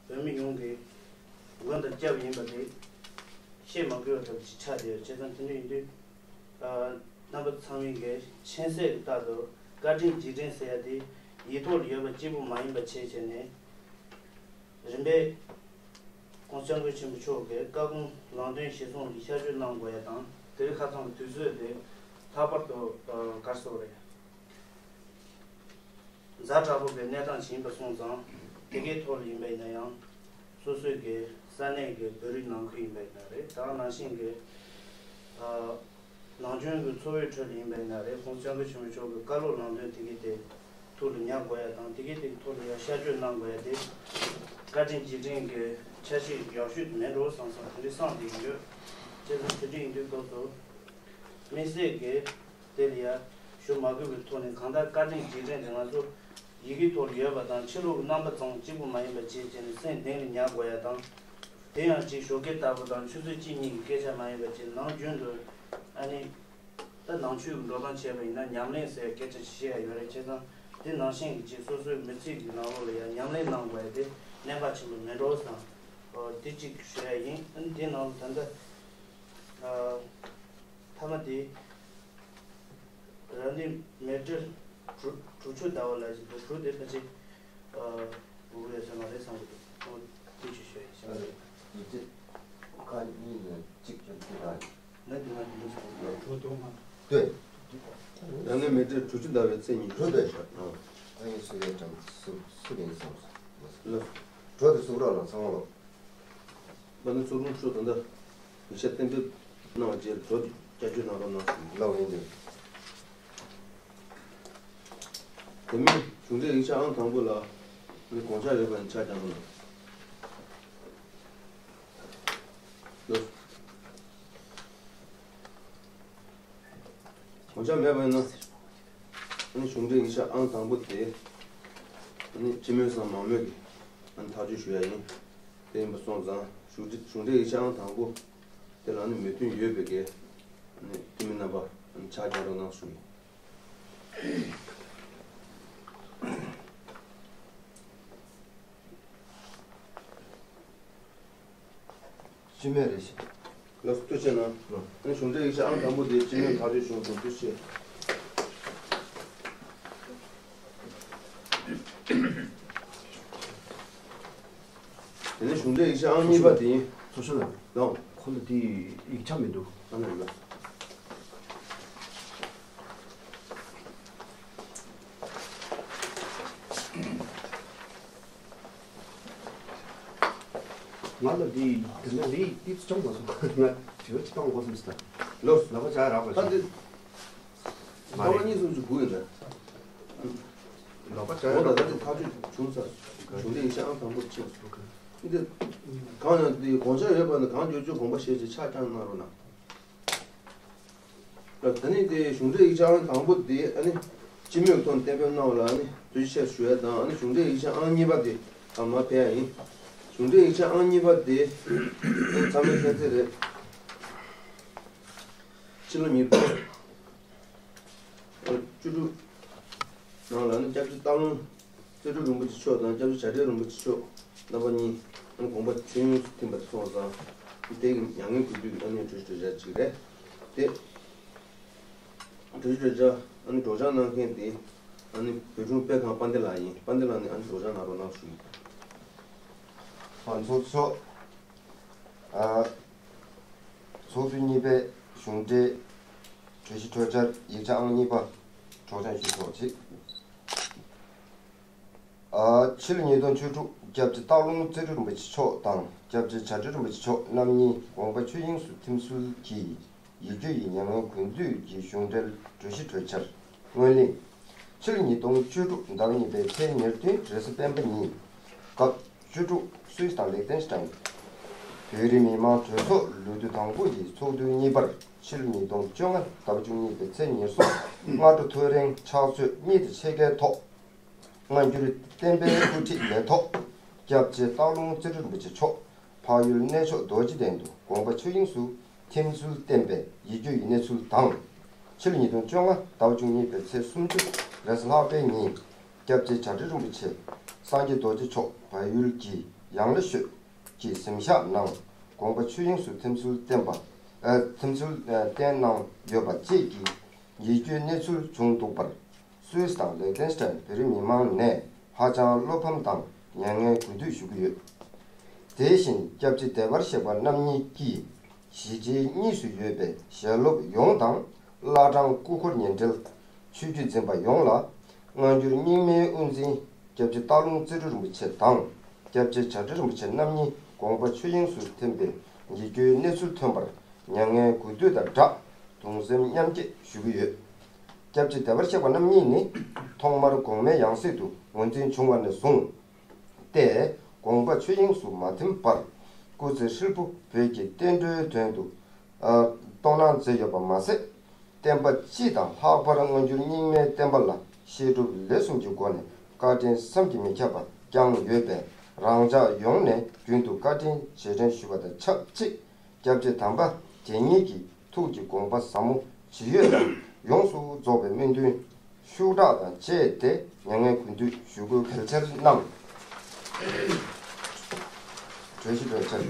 བོད་མི་ཡོངས་ཀྱི་མགོན་དང་སྐྱབས་ཡིན་པ་དེ་བཤད་མ་དགོས་པ་ལྟ་བུ་ཅིག་ཆགས་བསྡད་ཡོད། བྱས་ཙང་དེ་འདྲ་ཡིན་དུས། རྣམ་པ་ཚང་མས་ཀྱི་མཁྱེན་གསལ་གྱི་ལྟར་དུ་བཀའ་དྲིན་རྗེས་དྲན་ཟེར་ཡ་དེ་ཡིག་ཐོག་ལ་ཡོད་པ་གཅིག་པུ་མ་ཡིན་པ་བྱས་བྱས་ནས། རིམ་པས་༸གོང་ས་༸སྐྱབས་མགོན་ཆེན་པོ་མཆོག་གི་བཀའ་དགོངས་ལམ་སྟོན་གཞིར་བཟུང་གིས་གཤགས་བཅོས་གནང་དགོས་ཡ་དང་དེ་རིང་ཁ་སང་གི་དུས་ཚོད་དེ་ལྷག་པར་དུ་ག་རེ་ཟེར་དགོས་རེད། ཛ་དྲག་པོ་གི་གནས་སྟངས་ཤིག་ཡིན་པ་སོང་ཙང་དེ་གའི་ཐོག་ལ་ཡིན་པ་ཡིན་ན་ཡང་སོ་སོའི་གི་ས་གནས་ཀྱི་བོད་རིགས་ནང་ཁུལ་ཡིན་པ་ཡིན་ན་རེད། ད་ནང་བཞིན་གྱི་ནང་ཆོས་ཀྱི་འཚོ་བའི་ཁྲོད་ལ་ཡིན་པ་ཡིན་ན་རེད། ༸གོང་ས་༸སྐྱབས་མགོན་ཆེན་པོ་མཆོག་གི་བཀའ་སློབ་ལམ་སྟོན་དེ་གའི་དེ་ཐུགས་ལ་ཉར་དགོས་ཡ་དང་དེ་གའི་དེ་ཐུགས་ལ་ཡ་གཤགས་བཅོས་གནང་དགོས་ཡ་དེ་བཀའ་དྲིན་རྗེས་དྲན་གྱི་ཆ་ཤས་ཡག་ཤོས་དེ་མེད་འགྲོ་བསམ་བསམ་དེ་འདྲའི་བསམ་བསྡད་ཀྱི་ཡོད། བྱས་ཙང་དེ་འདྲ་ཡིན་དུས་སྐབས་སུ། དམིགས་བསལ་གྱི་དེ་ལ་ཡ་ཞུ་མ་དགོས་པའི་ཐོག་ནས་གང་ལྟར་བཀའ་དྲིན་རྗེས་དྲན་དེ་ང་ཚོ་ཡི་གེ་ཐོག་ལ་ཡོད་པ་དང་ཕྱི་ལོགས་ཀྱི་རྣམ་པ་ཙམ་གཅིག་པུ་མ་ཡིན་པ་བྱས་བྱས་ནས་སེམས་གཏིང་ལ་ཉར་དགོས་ཡ་དང་། དེ་ཡང་གཅིག་ཞོགས་ཀས་ལྟ་བུ་དང་ཆུ་ཚོད་གཅིག་གཉིས་ཀྱི་སྐད་ཆ་མ་ཡིན་པ་བྱས་ནང་རྒྱུན་དུ་ཨ་ནི་ད་ནང་ཆོས་ཀྱི་འགྲོ་སྟངས་བྱས་པ་ཡིན་ན་ཉམས་ལེན་ཟེར་སྐད་ཆ་ཞིག་བཤད་ཡ་ཡོད་རེད། བྱས་ཙང་དེ་ནང་བཞིན་གྱི་གཅིག་སོ་སོའི་མི་ཚེ་གི་ནང་ལོགས་ལ་ཡ་ཉམས་ལེན་གནང་དགོས་ཡ་དེ་གནད་འགག་ཆེན་པོ་མེད་འགྲོ་བསམ། དེ་གཅིག་ཞུ་ཡ་ཡིན། ཨ་ནི་དེའི་ནང་ལ་ད་ལྟ་ཨ་མཐའ་མ་དེ་རང་ལུས་མེ་སྤྲེལ་དྲུག་དྲུག་ཅུ་ཟླ་བ་ལ་ཞིག་འདུག་དྲུག་དེ་ཕལ་ཆེར་ཨ་འགོར་གྱི་ཡོད་ས་མ་རེད་བསམ་གྱི་འདུག་ཨ་དེ་གཅིག་ཞུ་ཡ་ཡིན། ཨ་ནི་ཡིག་ཆ་ཁག་གཉིས་ནས་གཅིག་ཀྱང་ཅི་ལྟར། ང་དེ་ང་དེ་འདྲ་ཟེར་གྱི་འདུག་དྲུག་དང་ལྔ། ལྟོས། རང་ལུས་མེ་སྤྲེལ་དྲུག་ཅུ་ཟླ་བའི་ཚེས་ཉི་ཤུ། དྲུག་སྟེ། ཨ་ཨ་ཡིན་སུ་ཡས་ཀྱང་སུ་སུ་ཡིན་བསམ་སོང་། ལོ། དྲུག་དེ་སུ་ར་ལ་ཚང་མ་ལོ། མ་ནི་ཚུར་རུང་ཚུར་ད་ལྟ་ཡིག་ཆ་གཏན་འབེབས་གནང་བ་བཅས་དྲུག་བསྐྱར་བཅོས་གནང་རོགས་གནང་ཞུ། ལོ་ཡིན་དེ། དེ་མིན་གཞུང་འབྲེལ་ཡིག་ཆ་ཨང་དང་པོ་ལ་ནི་དགོངས་འཆར་ཡོད་པ་ཡིན་ཆ་རྐྱང་རོགས་གནང་། ལོ། དགོངས་འཆར་མེད་པ་ཡིན་ན། ཨ་ནི་གཞུང་འབྲེལ་ཡིག་ཆ་ཨང་དང་པོ་དེ། ཨ་ནི་སྤྱི་མོས་སམ་མང་མོས་ཀྱིས་ཨ་ནི་ཐག་གཅོད་ཞུ་ཡ་ཡིན། དེ་ཡིན་པ་སོང་ཙང་གཞུང་འབྲེལ་གཞུང་འབྲེལ་ཡིག་ཆ་ཨང་དང་པོ་དེ་ལ་ཨ་ནི་མོས་མཐུན་ཡོད་པའི་གི་ཨ་ནི་འཐུས་མི་རྣམ་པ་ཨ་ནི་ཕྱག་རྒྱག་རོགས་གནང་ཞུ་ཡིན། སྤྱི་མོས་རེད་ཤག་ལགས་སོ། ཐུགས་རྗེ་གནང་། ཨ་ནི་གཞུང་འབྲེལ་ཡིག་ཆ་ཨང་དང་པོ་དེ་སྤྱི་མོས་ཐག་གཅོད་བྱུང་སོང་། ཐུགས་རྗེ་ཆེ། དེ་ནས་གཞུང་འབྲེལ་ཡིག་ཆ་ཨང་གཉིས་པ་དེ་ཡིན། ཚོགས་གཞོན་ལགས། ལགས། ཁོ་ལ་དེ་ཡིག་ཆ་མི་འདུག་ཨ་ནི་ལགས། ང་ལ་འདི་དེ་འདྲ་འདི་ཏིག་ཙམ་བྱུང་མ་སོང་། ང་དྲི་བ་ཅིག་བཏང་དགོས་བསམ་སོང་། ལོ། ལག་པ་བྱ་རག་པ་ད་འདི་མ་ཟླ་བ་རེད། གཉིས་གསུམ་ཅིག་སྒུག་ཡོད་ན། ལག་པ་བྱ་འོ་ད་རག་ད་པ་འདི་ཐག་གཅོད་བྱུང་ས། གཞུང་འབྲེལ་ཡིག་ཆ་ཨང་དང་པོ་ཕྱིན་སོང་། འདི་གང་ཡང་འདི་དགོངས་འཆར་ཡོད་པ་ནི་གང་མགྱོགས་མགྱོགས་དགོངས་པ་བཞེས་ཏེ་ཆ་རྐྱང་གནང་རོགས་གནང་། ད་ནི་དེ་གཞུང་འབྲེལ་ཡིག་ཆ་ཨང་དང་པོ་དེ་ཨ་ནི་སྤྱི་མོས་ཐོག་གཏན་འབེབས་གནང་བ་ལ་ཨ་ནི་ཐུགས་རྗེ་ཆེ་ཞུ་ཡ་དང་། ཨ་ནི་གཞུང་འབྲེལ་ཡིག་ཆ་ཨང་གཉིས་པ་དེ་ཨ་མ་ཕེབས་ཡ་ཡིན། གཞུང་འབྲེལ་ཡིག་ཆ་ཨང་གཉིས་པ་དེ་ཨ་ཚང་མས་མཁྱེན་གསལ་རེད། ཕྱི་ལོ་ཉིས་སྟོང་བཅུ་དྲུག་ནང་ལ་ཨ་ནི་སྐྱབས་རྗེ་སྟག་ལུང་རྩེ་སྤྲུལ་རིན་པོ་ཆེ་མཆོག་དང་སྐྱབས་རྗེ་བྱ་བྲལ་རིན་པོ་ཆེ་མཆོག་རྣམ་པ་གཉིས་ཨ་ནི་དགོངས་པ་ཆོས་དབྱིངས་སུ་ཐིམ་པ་དེ་སོང་ཙང་དེ་གི་མྱ་ངན་གུས་འདུད་ཨ་ནི་གྲོས་གཞི་གྲོས་འཆར་ཅིག་རེད་དེ། གྲོས་གཞི་གྲོས་འཆར་ཨ་ནི་སྒྲོག་སྦྱང་གནང་མཁན་དེ་ཨ་ནི་བོད་ལྗོངས་དཔེ་ཁང་དཔལ་ལྡན་ལགས་ཡིན། དཔལ་ལྡན་ལགས་ནས་ཨ་ནི་སྒྲོག་སྦྱང་གནང་རོགས་གནང་ཞུ། ཨ་ཚོགས་གཙོ། ཨ་ཚོགས་དུས་གཉིས་པའི་གཞུང་འབྲེལ་གྲོས་གཞི་གྲོས་འཆར་ཡིག་ཆ་ཨང་གཉིས་པ་སྒྲོག་སྦྱང་ཞུ་ཆོག་ཅིག་ཨ་ཕྱི་ལོ་ཉིས་སྟོང་བཅུ་དྲུག་སྐྱབས་རྗེ་སྟག་ལུང་རྩེ་སྤྲུལ་རིན་པོ་ཆེ་མཆོག་དང་སྐྱབས་རྗེ་བྱ་བྲལ་རིན་པོ་ཆེ་མཆོག་རྣམ་གཉིས་དགོངས་པ་ཆོས་དབྱིངས་སུ་ཐིམ་ཚུལ་གྱི་ཡིད་བསྐྱོད་ཡིག་མྱ་ངན་གུས་འདུད་ཀྱི་གཞུང་འབྲེལ་གྲོས་གཞི་གྲོས་འཆར། སྔོན་གླེང་། ཕྱི་ལོ་ཉིས་སྟོང་བཅུ་དྲུག་ཟླ་བ་གཉིས་པའི་ཚེས་ཉེར་བདུན་རེས་གཟའ་སྤེན་པ་ཉིན། སྐབས་བཅུ་དྲུག་སུད་སི་དང་ལིག་ཏེན་ཤི་ཏན། བོད་རིགས་མི་མང་གྲོས་ཚོགས་ལོ་དུས་དང་པོ་ཡི་ཚོགས་དུས་གཉིས་པར་ཕྱི་ལོ་ཉིས་སྟོང་བཅོ་ལྔ་ཟླ་བ་བཅུ་གཉིས་པའི་ཚེས་ཉེར་གསུམ་སྔ་དྲོ་ཐོ་རེངས་ཕྱག་ཚོད་གཉིས་དང་ཕྱེད་ཀའི་ཐོག་སྔ་འགྱུར་བསྟན་པའི་དབུ་ཁྲིད་ལས་ཐོག་སྐྱབས་རྗེ་སྟག་ལུང་རྩེ་སྤྲུལ་རིན་པོ་ཆེ་མཆོག་འཕགས་ཡུལ་གནས་མཆོག་རྡོ་རྗེ་གདན་དུ་དགོངས་པ་ཆོས་དབྱིངས་སུ་ཐིམ་ཚུལ་བསྟན་པའི་ཡིད་བསྐྱོད་ཡིན་གནས་ཚུལ་དང་། ཕྱི་ལོ་ཉིས་སྟོང་བཅོ་ལྔ་ཟླ་བ་བཅུ་གཉིས་པའི་ཚེས་སུམ་ཅུ་རེས་གཟའ་ལྷག་པའི་ཉིན་སྐྱབས་རྗེ་བྱ་བྲལ་རིན་པོ་ཆེ་སངས་རྒྱས་རྡོ་རྗེ་མཆོག་བལ་ཡུལ་གྱི་ཡང་ལེ་ཤོད་ཀྱི་གཟིམ་ཤག་ནང་དགོངས་པ་ཆོས་དབྱིངས་སུ་ཐིམ་ཚུལ་བསྟན་པ། ཨ་ཐིམ་ཚུལ་ཨ་བསྟན་གནང་ཡོད་པ་བཅས་ཀྱི་ཡིད་སྐྱོའི་གནས་ཚུལ་བྱུང་འདུག་པར། སུད་སི་དང་ལེག་ཏེན་སི་ཏན་བོད་རིགས་མི་མང་ནས་ཧ་ཅང་བློ་ཕམ་དང་མྱ་ངན་གུས་འདུད་ཞུ་གི་ཡོད། དེ་བཞིན་སྐྱབས་རྗེ་བདེ་བར་གཤེགས་པ་རྣམ་གཉིས་ཀྱིས་གཞིས་བྱེས་གཉིས་སུ་ཡོད་པའི་ཞལ་སློབ་ཡོངས་དང་བླ་བྲང་སྐུ་འཁོར་ཉེ་འབྲེལ་ཆོས་བརྒྱུད་འཛིན་པ་ཡོངས་ལ་སྔ་འགྱུར་རྙིང་མའི་དབུ་འཛིན་སྐྱབས་རྗེ་སྟག་ལུང་རྩེ་སྤྲུལ་རིན་པོ་ཆེ་དང་སྐྱབས་རྗེ་བྱ་བྲལ་རིན་པོ་ཆེ་རྣམ་གཉིས་དགོངས་པ་ཆོས་དབྱིངས་སུ་ཐིམ་པའི་ཡིད་སྐྱོའི་གནས་ཚུལ་ཐོན་པར་མྱ་ངན་གུས་འདུད་དང་སྦྲགས་གདུང་སེམས་མཉམ་སྐྱེད་ཞུ་གི་ཡོད། སྐྱབས་རྗེ་བདེ་བར་གཤེགས་པ་རྣམ་གཉིས་ནི་ཐོག་མར་གོང་མའི་ཡང་སྲིད་དུ་ངོས་འཛིན་བྱུང་བ་ནས་བཟུང་སྟེ་དགོངས་པ་ཆོས་དབྱིངས་སུ་མ་ཐིམ་པར་སྐུ་ཚེ་ཧྲིལ་པོ་བོད་ཀྱི་བསྟན་འགྲོའི་དོན་དུ་ཨ་གཏོང་གནང་མཛད་ཡོད་པ་མ་ཟད། བསྟན་པ་སྤྱི་དང་ལྷག་པར་སྔ་འགྱུར་རྙིང་མའི་བསྟན་པ་ལ་བཤད་སྒྲུབ་ལས་གསུམ་གྱི་སྒོ་ནས་བཀའ་དྲིན་བསམ་གྱིས་མི་ཁྱབ་པ་བསྐྱངས་ཡོད་པས་རང་ཅག་ཡོངས་ནས་རྒྱུན་དུ་བཀའ་དྲིན་རྗེས་དྲན་ཞུ་བ་དང་ཆབས་ཅིག་སྐྱབས་རྗེ་དམ་པ་དེ་ཉིད་ཀྱི་ཐུགས་ཀྱི་དགོངས་པ་ཟབ་མོ་ཇི་ཡོད་དང་ཡོངས་སུ་རྫོགས་པའི་སྨོན་འདུན་ཤུགས་དྲག་དང་བཅས་ཏེ་མྱ་ངན་གུས་འདུད་ཞུ་སྒོའི་གལ་ཆེར་གནང་། གྲོས་གཞི་གྲོས་འཆར།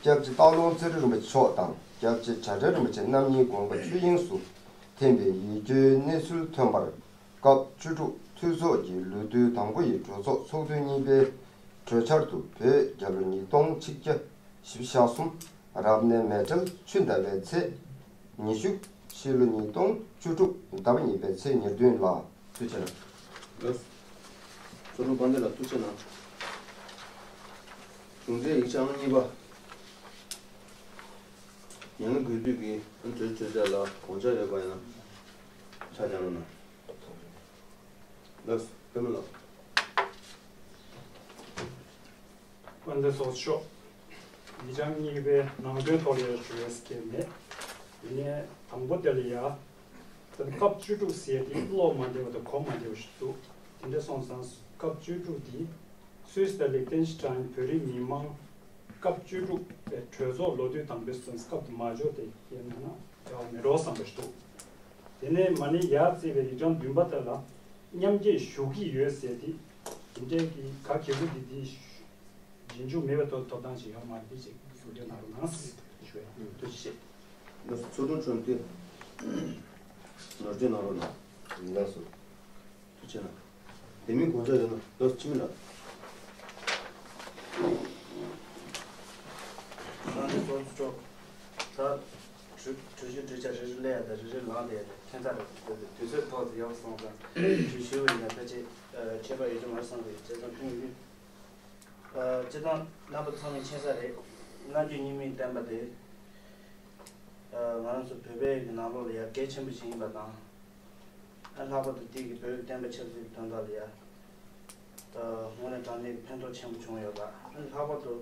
སྐྱབས་རྗེ་སྟག་ལུང་རྩེ་རུ་རིན་པོ་ཆེ་མཆོག་དང་སྐྱབས་རྗེ་བྱ་བྲལ་རིན་པོ་ཆེ་རྣམ་གཉིས་དགོངས་པ་ཆོས་དབྱིངས་སུ་ཐིམ་པའི་ཡིད་སྐྱོའི་གནས་ཚུལ་ཐོན་པར། སྐབས་བཅུ་དྲུག་འཐུས་ཚོགས་ཀྱི་ལོ་དུས་དང་པོ་ཡི་གྲོས་ཚོགས་ཚོགས་དུས་གཉིས་པའི་གྲོས་འཆར་དུ། བོད་རྒྱལ་ལོ་ཉིས་སྟོང་ཆིག་བརྒྱ་བཞི་བཅུ་ཞེ་གསུམ་རབ་གནས་མེ་སྤྲེལ་ཆུ་ཟླ་བའི་ཚེས་ཉི་ཤུ། ཕྱི་ལོ་ཉིས་སྟོང་བཅུ་དྲུག་ཟླ་བ་གཉིས་པའི་ཚེས་ཉེར་བདུན་ལ། ཐུགས་རྗེ་གནང་། ལགས། ཚོགས་དྲུང་དཔལ་ལྡན་ལགས་ཐུགས་རྗེ་གནང་། གཞུང་འབྲེལ་ཡིག་ཆ་ཨང་གཉིས་པ། ཉེ་སྔོན་གུས་འདུད་ཀྱིས་གྲོས་གྲོས་འཆར་ལ་དགོངས་འཆར་ཡོད་པ་ཡིན་ན་ཕྱག་བརྐྱང་རོགས་གནང་། ལགས། པདྨ་ལགས། དཔལ་ལྡན་ཚོགས་གཙོ་མཆོག་ཉིན་གྲངས་གཉིས་པའི་ནང་དོན་ཐོག་ལ་ཞུ་ཡས་ཀྱི་མེད། ཡིན་ནའི་དང་པོ་དེ་ལ་ཡ། ད་སྐབས་བཅུ་དྲུག་ཟེར་དེ་བློ་མ་བདེ་བ་དང་གོ་མ་བདེ་བ་ཞིག་འདུག་དེ་འདྲ་སོང་ཙང་སྐབས་བཅུ་དྲུག་འདི་སུད་སི་དང་ལིག་ཏེན་ཤི་ཏན་བོད་རིགས་མི་མང་སྐབས་བཅུ་དྲུག་པའི་གྲོས་ཚོགས་ལོ་དུས་དང་པོའི་སོང་སྐབས་དེ་མ་འཇོག་དེ་ཡིན་ན་ན་འདྲ་བ་མེད་འགྲོ་བསམ་པ་ཞིག་འདུག་དེ་ནས་མ་ཎི་ཡར་བརྩིས་པའི་ཡིག་ཆ་བདུན་པ་དེ་ལ་མཉམ་སྐྱེད་ཞུ་གི་ཡོད་ཟེར་དེ། དེ་འདྲའི་གི་ག་གེ་བུ་དེ་དེ་རྗེས་འཇུག་མེད་པའི་ཐོག་ཐོབ་ཐང་ཞིག་ཡོད་མ་རེད། དེ་ཅིག་ཟུར་འདྲེན་གནང་རོགས་གནང་ཞུ་ཡ། ཐུགས་རྗེ་ཆེ། ལགས་སོ། ཚོགས་དྲུང་ཚོ་འདི་ནོར་འཁྲུལ་གནང་རོགས་གནང་། ལགས་སོ། ཐུགས་རྗེ་གནང་། དེ་མིན་དགོངས་འཆར་ཡོད་ན་ལགས་སོ། འཆི་མེད་ལགས། ལྷན་རྒྱས་ཚོགས་གཙོ་མཆོག་ད་གྲོས་གྲོས་གཞི་གྲོས་འཆར་རེ་རེ་སླེབས་ཡ་དང་རེ་རེ་ལངས་བསྡད་ཡ་དེ་ཁྱད་མཚར་རེད། དུས་ཚོད་ཐོག་ཏུ་ཡག་སོང་ཙང་གྲོས་ཞུ་བ་ཡིན་ན་ཕལ་ཆེར་ཁྱད་པར་ཡོད་རྒྱུ་མ་རེད་བསམ་གི་ཡོད། བྱས་ཙང་ཐུགས་ཡིན་དུས། ཨ། སྤྱིར་བཏང་རྣམ་པ་ཚང་མས་མཁྱེན་གསལ་རེད། སྔ་འགྱུར་རྙིང་མའི་བསྟན་པ་དེ། ཨ། ང་རང་ཚོ་བོད་པའི་གི་ནང་ལོགས་ལ་ཡ་གལ་ཆེན་པོ་ཞིག་ཡིན་པ་དང་། ཨ། ལྷག་པར་དུ་དེ་གི་བོད་ཀྱི་བསྟན་པ་ཆབ་སྲིད་ཀྱི་དོན་དག་ལ་ཡ། ཨ། དངོས་གནས་དྲང་གནས་ཀྱི་ཕན་ཐོགས་ཆེན་པོ་བྱུང་ཡོད་པ། ཨ། ལྷག་པར་དུ་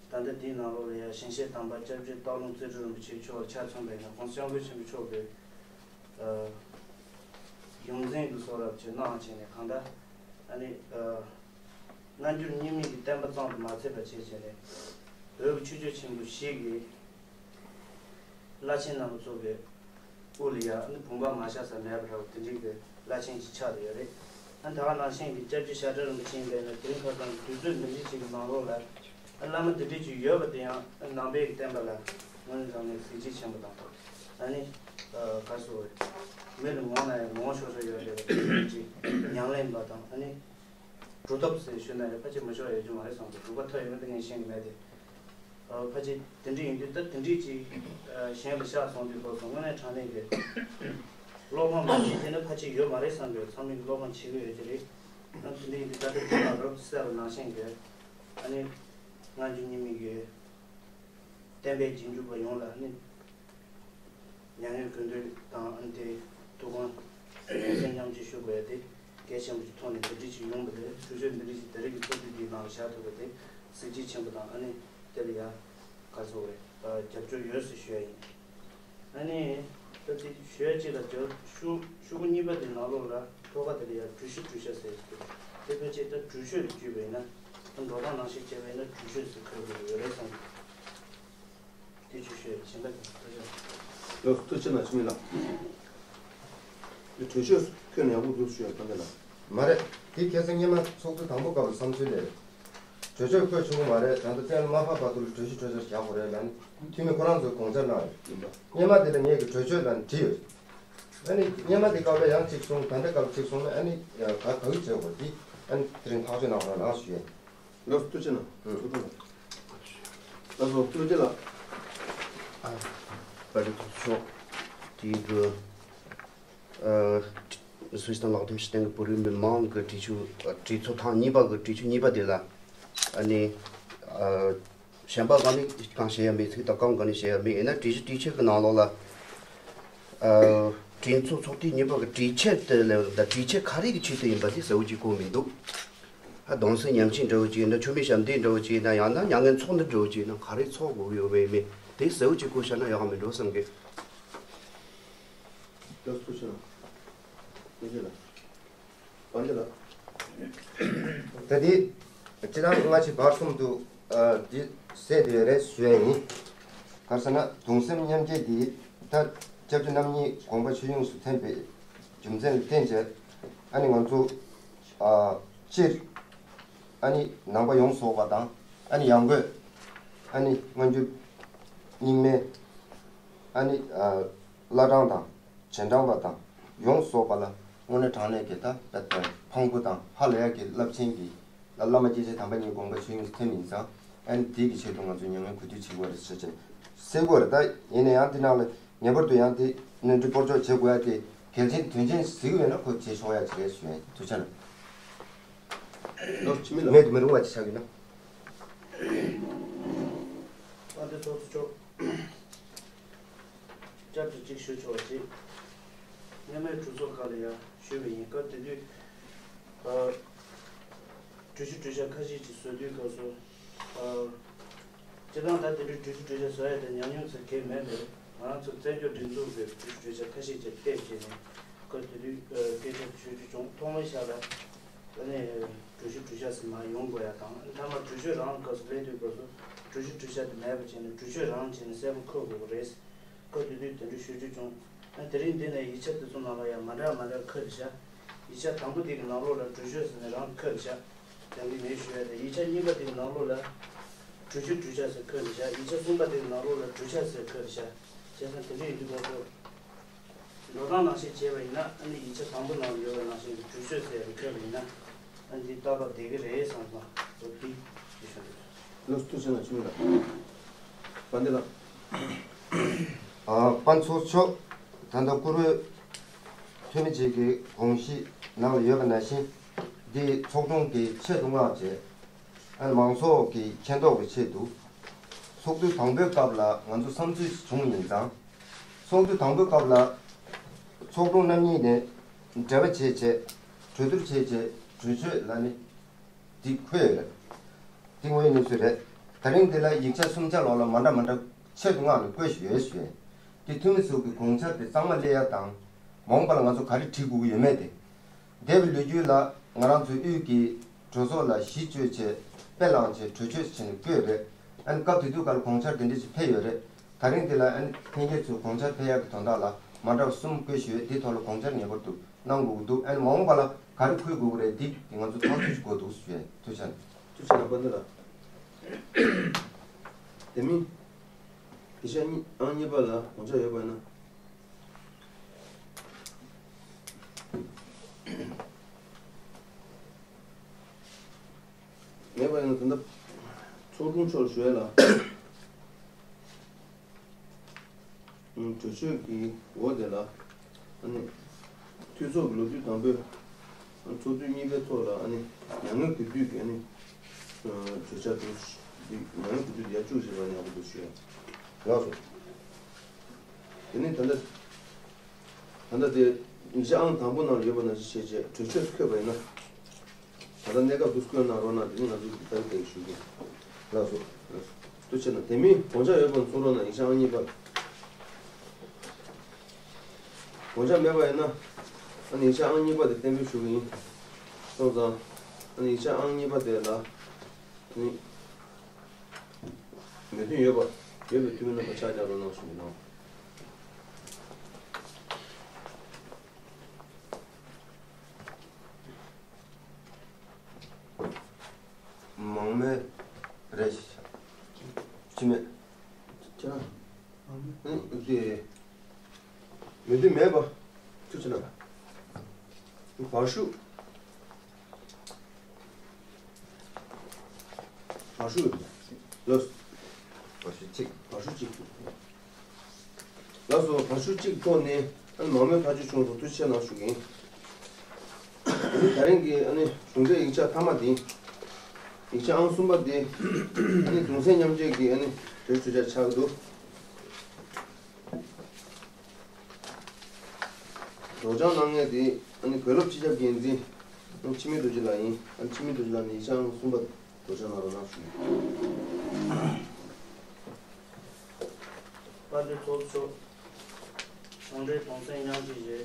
ད་ལྟ་དེའི་ནང་ལོགས་ལ་ཡ་ཞིང་གཤེགས་དམ་པ་སྐྱབས་རྗེ་སྟག་ལུང་རྩེ་རུ་རིན་པོ་ཆེ་མཆོག་ལ་ཆ་མཚོན་པ་ཡིན་ན་༸གོང་ས་༸སྐྱབས་མགོན་ཆེན་པོ་མཆོག་གིས། ཨ། ཡོངས་འཛིན་གྱི་གསོལ་རས་ཅིག་གནང་བྱས་ནས་གང་ལྟར། ཨ་ནི། ཨ། སྔ་འགྱུར་རྙིང་མའི་གི་བསྟན་པ་ཙམ་དུ་མ་ཚད་པ་བྱས་བྱས་ནས། བོད་ཀྱི་ཆོས་བརྒྱུད་ཆེན་པོ་བཞི་གི་བླ་ཆེན་རྣམ་པ་ཚོ་གི་དབུ་ལ་ཡ་ཨ་ནི་བུམ་པ་མ་བཞག་ས་མེད་པ་འདྲ་བོ་དེ་འདྲའི་གི་བླ་ཆེན་ཅིག་ཆགས་བསྡད་ཡོད་རེད། ཨ་ནི་ད་ག་ནང་བཞིན་གྱི་སྐྱབས་རྗེ་བྱ་བྲལ་རིན་པོ་ཆེ་ཡིན་པས་ན་དེ་རིང་ཁ་སང་གི་དུས་ཚོད་འདི་འདྲའི་ཅིག་གི་ནང་ལོགས་ལ། ཨ། བླ་མ་འདི་འདྲའི་ཅིག་ཡོད་པ་དེ་ཡང་ཨ་ནང་པའི་གི་བསྟན་པ་ལ་དངོས་གནས་དྲང་གནས་གཟི་བརྗིད་ཆེན་པོ་དང་། ཨ་ནི། ཨ། ག་རེ་ཟེར་དགོས་རེད། མི་ལ་ངོ་ན་ཡང་ངོ་ཤོར་ཤོར་ཡོད་རེད་པ་དེ་འདྲའི་ཅིག་ཉམས་ལེན་པ་དང་། ཨ་ནི། སྒྲུབ་ཐབས་ཟེར་ཞུས་ན་ཡང་ཕལ་ཆེར་མ་ཤོར་ཡོད་རྒྱུ་མ་རེད་བསམ་གི། སྒྲུབ་པ་ཐོབ་ཡོད་མེད་དེ་ངས་ཤེས་ཀྱི་མེད་དེ། ཨ། ཕལ་ཆེར་དེ་འདྲ་ཡིན་དུས་ད་དེ་འདྲའི་ཅིག་ཨ། གཞན་ལ་བཞག་སོང་དུས་སྐབས་སུ་དངོས་གནས་དྲང་གནས་ཀྱི་བློ་ཕམ་མ་བྱེད་དེ་ནི་ཕལ་ཆེར་ཡོད་མ་རེད་བསམ་གི། ཚང་མས་བློ་ཕམ་བྱེད་ཀྱི་ཡོད་ཀྱི་རེད། ཨ། དེ་འདྲ་ཡིན་དུས་ད་ལྟ་དེ་ལ་རབ་ཏུ་གསལ་བ་ནང་བཞིན་གྱི། ཨ་ནི། སྔ་འགྱུར་རྙིང་མའི་གི་བསྟན་པའི་རྗེས་འཇུག་པ་ཡོངས་ལ་ནི། མྱ་ངན་གུས་འདུད་དང་། ཨ་ནི་དེ་ཐུགས་དགོངས་སྙིང་སེང་མཉམ་སྐྱེད་ཞུ་དགོས་ཡ་དེ་གལ་ཆེན་པོ་ཞིག་མཐོང་ནས་འདི་འདྲ་ཞིག་ཡོང་བ་དེ། གྲོས་ཆོད་འདི་འདྲ་ཞིག་ད་རེས་ཀྱི་ཚོགས་དུས་འདིའི་ནང་ལ་བཞག་ཐུབ་པ་དེ་གཟི་བརྗིད་ཆེན་པོ་དང་། ཨ་ནི་དེ་ལ་ཡ་ག་རེ་ཟེར་དགོས་རེད། ཨ། རྒྱབ་སྐྱོར་ཡོད་ཟེར་ཞུ་ཡ་ཡིན། ཨ་ནི་ད་དེ་ཞུ་ཡ་གཅིག་ལ་རྒྱབ་ཤུ་ཤུ་གུ་གཉིས་པ་དེ་ནང་ལོགས་ལ་ཐོག་ཁ་དེ་ལ་ཡ་གྲོས་གཞི་གྲོས་འཆར་ཟེར་ཞིག་འདུག་དེ་ཕལ་ཆེར་ད་གྲོས་ཆོད་ལ་བརྒྱུད་པ་ཡིན་ན། ད་འགྲོ་སྟངས་ནང་བཞིན་བྱས་པ་ཡིན་ན་གྲོས་ཆོད་ཟེར་འཁོད་དགོས་ཀྱི་ཡོད་རེད་བསམ་གི། དེ་ཆུ་ཤོད་ཕྱིན་པ་དང་ཐུགས་རྗེ་ཆེ། ལགས་སོ། ཐུགས་རྗེ་གནང་། འཆི་མེད་ལགས། དེ་གྲོས་ཆོད་ཁྱོན་ནས་ཡག་པོ་འདུག་ཞུ་ཡ་དོན་དེ་ལ། མ་རེད། དེ་ཁ་སང་སྔོན་མ་ཚོགས་འདུ་དང་པོ་སྐབས་ལ་བསམ་ཚུལ་ལས། གྲོས་ཆོད་བཀོད་ཆོག་གི་མ་རེད། ད་ལྟ་གཏན་ལ་མ་ཕབ་བར་དུ་ལ་གྲོས་གཞི་གྲོས་འཆར་རྒྱག་དགོས་རེད་ལབ་ནས་འཐུས་མི་ཁོ་རང་ཚོས་དགོངས་འཆར་གནང་ཡོད། ཡིན་པ། སྔོན་མ་དེ་ལ་ངས་ཀྱི་གྲོས་ཆོད་ལ་བྲིས་ཡོད། ཨ་ནི་སྔོན་མ་དེ་སྐབས་ལ་ཡང་གཅིག་སོང་། ད་ལྟ་སྐབས་ལ་གཅིག་སོང་ན་ཨ་ནི་ཡང་ག་ག་གི་བྱེད་དགོས་དེ། ཨ་ནི་དེ་རིང་ཐག་གཅོད་གནང་རོགས་གནང་ཞུ་ཡ་ཡིན། ལགས་སོ། ཐུགས་རྗེ་གནང་། ཨུ། ཐུགས་རྗེ་གནང་། ལགས་སོ། ཐུགས་རྗེ་ལགས། ཨ། བཀའ་དྲིན་ཆེ། དེའི་གི། ཨ། སུད་སི་དང་ལག་དེམ་ཤི་ཏན་གི་བོད་རིགས་མི་མང་གི་གྲོས་ཆོད། གྲོས་ཚོགས་ཐེངས་གཉིས་པ་གི་གྲོས་ཆོད་གཉིས་པ་དེ་ལ། ཨ་ནི། ཨ། གཞན་པ་གང་ནས་གང་བཤད་ཡ་མེད། ཚིག་དང་རྐང་གང་ནས་བཤད་ཡ་མེད། ཡིན་ན་གྲོས་གཞི་གྲོས་ཆོད་གི་ནང་ལོགས་ལ། ཨ། གྲོས་ཚོགས་ཚོགས་དུས་གཉིས་པ་གི་གྲོས་ཆོད་དེ་ལ་ད་གྲོས་ཆོད་ག་རེ་གི་ཆེད་དུ་ཡིན་པ་དེ་གསལ་བོ་ཅིག་གོ་མི་འདུག་ཨ། གདུང་སེམས་མཉམ་སྐྱེད་འདྲ་བོ་ཅིག་ཡིན་ན། མཆོད་མེ་ཞབས་འདེགས་འདྲ་བོ་ཅིག་ཡིན་ན། ཡང་ན་མྱ་ངན་ཚོགས་འདུ་འདྲ་བོ་ཅིག་ཡིན་ན། ག་རེ་ཚོགས་དགོས་ཡོད་མེད་མེད་དེ་གསལ་བོ་ཅིག་གོ་བཞག་ན་ཡག་མི་འགྲོ་བསམ་གི། ལགས་སོ། ཐུགས་རྗེ་གནང་། ཐུགས་རྗེ་གནང་། དཔལ་ལྡན་ལགས། ད་དེ་སྤྱིར་བཏང་སྔ་ཕྱི་བར་གསུམ་དུ། ཨ། འདི་གསལ་དུ་ཡོད་རེད་ཞུ་ཡ་ཡིན། ག་རེ་ཟེར་ན་གདུང་སེམས་མཉམ་སྐྱེད་འདི་ད་སྐྱབས་རྗེ་རྣམ་གཉིས་དགོངས་པ་ཆོས་དབྱིངས་སུ་ཐིམ་པའི་རྒྱུ་མཚན་ལ་བརྟེན་བྱས། ཨ་ནི་ང་ཚོ། ཨ། སྤྱིར། ཨ་ནི་ནང་པ་ཡོངས་རྫོགས་པ་དང་ ཨ་ནི་ཡང་སྒོས་ཨ་ནི་སྔ་འགྱུར་རྙིང་མའི་ཨ་ནི་ཨ་བླ་བྲང་དང་རྗེས་འབྲང་པ་དང་ཡོངས་སུ་རྫོགས་པ་ལ་དངོས་གནས་དྲང་གནས་ཀྱི་ད་དཔེ་ཕངས་པོ་དང་ཧ་ལས་ཡག་གི་རླབས་ཆེན་གྱི་བླ་མ་སྐྱེས་ཆེན་དམ་པ་གཉིས་དགོངས་པ་ཆོས་དབྱིངས་སུ་ཐིམ་ཡིན་ཙང་། ཨ་ནི་དེ་གི་ཆེད་དུ་ང་ཚོས་མྱ་ངན་གུས་འདུད་བྱེད་དགོས་རེད་ཟེར་བྱས་གསལ་གོ་རེད། ད་ཡིན་ན་ཡང་འདི་ནང་ལ་ངེས་པར་དུ་ཡང་དེ་གནས་འདྲི་སྤོར་གཅོག་བྱེད་དགོས་ཡ་དེ་གལ་ཆེན་དོན་ཆེན་ཟིག་ཡོད་ན་ཁོ་བྱེད་ཆོག་ཡ་ཅིག་རེད་ཞུ་ཡ་ཡིན། ཐུགས་རྗེ་གནང་། ལོ་ཕྱི་མི་ལ་མེད་དུ་མི་རུང་བ་ཅིག་ཆགས་ཡོད་ན། དཔལ་ལྡན་ཚོགས་གཙོ་མཆོག་བསྐྱར་དུ་གཅིག་ཞུ་ཆོག་པ་ཅིག་སྔོན་མའི་གྲོས་ཚོགས་ཁག་ལ་ཡང་ཞུས་པ་ཡིན། སྐབས་དེ་དུས་ཨ་གྲོས་གཞི་གྲོས་འཆར་ཁ་ཤས་ཅིག་བཟོ་དུས་སྐབས་སུ་ཨ་སྤྱིར་བཏང་ད་དེ་འདྲའི་གྲོས་གཞི་གྲོས་འཆར་བཟོ་ཡ་དེ་ཉམས་མྱོང་ཚོ་གལ་མེད་པས། ང་རང་ཚོ་བཙན་བྱོལ་སྒྲིག་འཛུགས་ཀྱི་གྲོས་གཞི་གྲོས་འཆར་ཁ་ཤས་ཅིག་བལྟས་བྱས་ནས་སྐབས་དེ་དུས་ཨ་སྐད་ཆ་ཞུ་རྒྱུ་བྱུང་། ཐོག་མའི་ཆར་ལ། ཨ་ནི་གྲོས་གཞི་གྲོས་འཆར་ཟེར་མར་ཡོང་དགོས་ཡ་དང་། མཐའ་མ་གྲོས་ཆོད་རང་སྐབས་སུ་སླེབས་དུས་སྐབས་སུ་གྲོས་གཞི་གྲོས་འཆར་དེ་མེད་པ་བྱས་ནས་གྲོས་ཆོད་རང་བྱས་ནས་གསལ་པོ་འཁོད་དགོས་ཀྱི་རེད། སྐབས་དེ་དུས་དེ་འདྲའི་ཤོད་རྒྱུ་བྱུང་། ཨ་དེ་རིང་འདི་ནས་ཡིག་ཆ་དེ་ཚོ་ནང་ལ་ཡང་མ་འདྲ་མ་འདྲ་ཁ་བྲིས་བཞག་ཡིག་ཆ་དང་པོ་དེ་གི་ནང་ལོགས་ལ་གྲོས་ཆོད་ཟེར་ནས་རང་ཁ་བྲིས་བཞག་དེ་འདི་མེད་ཞུ་ཡ་དེ། ཡིག་ཆ་གཉིས་པ་དེ་གི་ནང་ལོགས་ལ་གྲོས་ཆོད་གྲོས་འཆར་ཟེར་ཁ་བྲིས་བཞག་ཡིག་ཆ་གསུམ་པ་དེ་གི་ནང་ལོགས་ལ་གྲོས་འཆར་ཟེར་ཁ་བྲིས་བཞག་བྱས་ཙང་དེ་འདྲ་ཡིན་དུས་སྐབས་སུ། འགྲོ་སྟངས་ནང་བཞིན་བྱས་པ་ཡིན་ན། ཨ་ནི་ཡིག་ཆ་དང་པོ་ནང་ཡོད་པ་ནང་བཞིན་གྱི་གྲོས་ཆོད་ཟེར་ཡག་འཁོད་པ་ཡིན་ན། ཨ་ནི་འདི་ཏག་ཏག་བསྡད་ཀྱི་རེད་བསམ་སོང་། འོ་འདི་ཞུ་ཞུ་འདོད། ལགས་སོ། ཐུགས་རྗེ་གནང་། འཆི་མེད་ལགས། དཔལ་ལྡན་ལགས། ཨ་དཔལ་ཚོགས་གཙོ། ད་ལྟ་བཀུར་འོས་འཐུས་མི་གཅིག་གི་དགོངས་གཞི་ནང་ལ་ཡོད་པ་ནང་བཞིན། འདི་ཚོགས་ཆུང་གི་ཆེད་དུ་མངགས་བྱས། ཨ་ནི་མང་ཚོགས་ཀྱི་མཁྱེན་རྟོགས་ཀྱི་ཆེད་དུ། ཚོགས་དུས་དང་པོའི་སྐབས་ལ་ང་ཚོ་བསམ་ཚུལ་ཞིག་བྱུང་ཡིན་ཙང་། ཚོགས་དུས་དང་པོའི་སྐབས་ལ་ཚོགས་དྲུང་རྣམ་གཉིས་ནས་འབྲེལ་བ་བྱས་བྱས་གྲོས་བསྡུར་བྱས་བྱས་གྲོས་ཆོད་ལ་ནི་འདི་འཁོད་ཡོད་རེད། འདི་ངོས་ཡིན་ནི་ཚོད་རེད། ད་རིང་འདི་ལ་ཡིག་ཆ་གསུམ་ཆ་ལོག་ལ་མ་འདྲ་མ་འདྲ་ཆེད་དུ་མངགས་ནས་བཀོད་བཞག་ཡོད་ཞུ་ཡས། འདི་འཐུས་མི་ཚོ་གི་དགོངས་འཆར་དེ་གཙང་མ་སླེབས་ཡ་དང་། མ་འོངས་པ་ལ་ང་ཚོ་ག་རེ་བྲིས་དགོས་ཀྱི་ཡོད་མེད་དེ། འདས་པའི་ལོ་རྒྱུས་ལ་ང་རང་ཚོའི་དབུས་ཀྱི་གྲོས་ཚོགས་ལ་གཞི་བཅོལ་བྱས་དཔེ་བླངས་བྱས་གྲོས་ཆོད་བྱས་ནས་བཀོད་རེད། ཨ་ནི་སྐབས་དེ་དུས་སྐབས་ལ་དགོངས་འཆར་དེ་འདྲ་ཞིག་ཕེབས་ཡོད་རེད། ད་རིང་འདི་ལ་ཨ་ནི་ལྷན་རྒྱས་ཚོས་དགོངས་འཆར་ཕེབས་ཡག་གི་དོན་དག་ལ་མ་འདྲ་བ་གསུམ་བཀོད་ཞུས་ཡོད། དེའི་ཐོག་ལ་དགོངས་འཆར་ངེས་པར་དུ་གནང་དགོས་ཀྱི་འདུག་ཨ་ནི་མ་འོངས་པ་ལ་ག་རེ་འཁོད་དགོས་ཀྱི་རེད། འདི་དེ་ང་ཚོ་ཐག་གཅོད་ཞིག་དགོས་འདུག་ཞུ་ཡས། ཐུགས་རྗེ་ཆེ། ཐུགས་རྗེ་ཆེ་ལགས། དཔལ་ལྡན་ལགས། དེ་མིན། ཡིག་ཆ་གཉིས་ཨང་གཉིས་པ་ལ་དགོངས་འཆར་ཡོད་པ་ཡིན་ན། མེད་པ་ཡིན་ན་ད་ལྟ་ཚོགས་དྲུང་མཆོག་ལ་ཞུ་ཡ་ལ། ཨུམ། གྲོས་ཆོད་ཀྱི་འོག་དེ་ལ་ཨ་ནི་འཐུས་ཚོགས་ཀྱི་ལོ་དུས་དང་པོའི་ཚོགས་དུས་གཉིས་པའི་ཐོག་ལ་ཨ་ནི་མྱ་ངན་གུས་འདུད་ཀྱི་ཨ་ནི་གྲོས་འཆར་དེ་འདི་མྱ་ངན་གུས་འདུད་དེ་ཡར་བཅུག་བཞག་པ་ཡིན་ན་ཡག་པོ་འདུག་ཞུ་ཡ། ལགས་སོ། དེ་ནི་ད་ལྟ་ད་ལྟ་དེ་ཡིག་ཆ་ཨང་དང་པོ་ནང་ཡོད་པ་ནང་བཞིན་བྱས་རྗེས་གྲོས་ཆོད་འཁོད་པ་ཡིན་ན། ད་ལྟ་གནས་སྐབས་འདུག་སྐྱོན་གནང་རོགས་གནང་། དེ་ནི་ང་ཚོ་འདི་ལྟར་བསྡད་ཞུ་གི། ལགས་སོ། ལགས་སོ། ཐུགས་རྗེ་གནང་། དེ་མིན་དགོངས་འཆར་ཡོད་པ་ཚོ་རོགས་གནང་། ཡིག་ཆ་ཨང་གཉིས་པ། དགོངས་འཆར་མེད་པ་ཡིན་ན། ཨ་ནི་ཡིག་ཆ་ཨང་གཉིས་པ་དེ་གཏན་འབེབས་ཞུ་གི་ཡིན། སོང་ཙང་། ཨ་ནི་ཡིག་ཆ་ཨང་གཉིས་པ་དེ་ལ། ཨ་ནི། མོས་མཐུན་ཡོད་པ། ཡོད་པའི་འཐུས་མི་རྣམ་པ་ཕྱག་རྒྱ་རོགས་གནང་ཞུ་གི་ཡིན། མང་མོས་རེད། འཆི་མེད། ཁྱེད་རང་། ཨ་ནི་དེ། མོས་མཐུན་མེད་པ། ཐུགས་རྗེ་གནང་། བར་ཤུགས། བར་ཤུགས། ལགས། བར་ཤུགས་གཅིག་བར་ཤུགས་གཅིག་ལགས་སོ། བར་ཤུགས་གཅིག་ཐོག་ནས་ཨ་ནི་མང་མོས་ཐག་གཅོད་བྱུང་སོང་། ཐུགས་རྗེ་ཆེ་གནང་ཞུ་གི་ཡིན། ཨ་ནི་ད་རིང་གི་ཨ་ནི་གཞུང་འབྲེལ་ཡིག་ཆ་མཐའ་མ་འདི། ཡིག་ཆ་ཨང་གསུམ་པ་འདི། ཨ་ནི་གདུང་སེམས་མཉམ་སྐྱེད་ཀྱི་ཨ་ནི་གྲོས་གྲོས་འཆར་ཆགས་འདུག་སྒྲོག་སྦྱང་གནང་མཁན་དེ་ཨ་ནི་བོད་སློབ་སྤྱི་ཁྱབ་འགན་འཛིན་ཨ་ནི་འཆི་མེད་རྡོ་རྗེ་ལགས་ཡིན། ཨ་ནི་འཆི་མེད་རྡོ་རྗེ་ལགས་ནས་ཡིག་ཆ་ཨང་གསུམ་པ་སྒྲོག་སྦྱང་གནང་རོགས་གནང་ཞུ། དཔལ་ལྡན་ཚོགས་གཙོ། གཞུང་འབྲེལ་གདུང་སེམས་མཉམ་སྐྱེད་ཀྱི་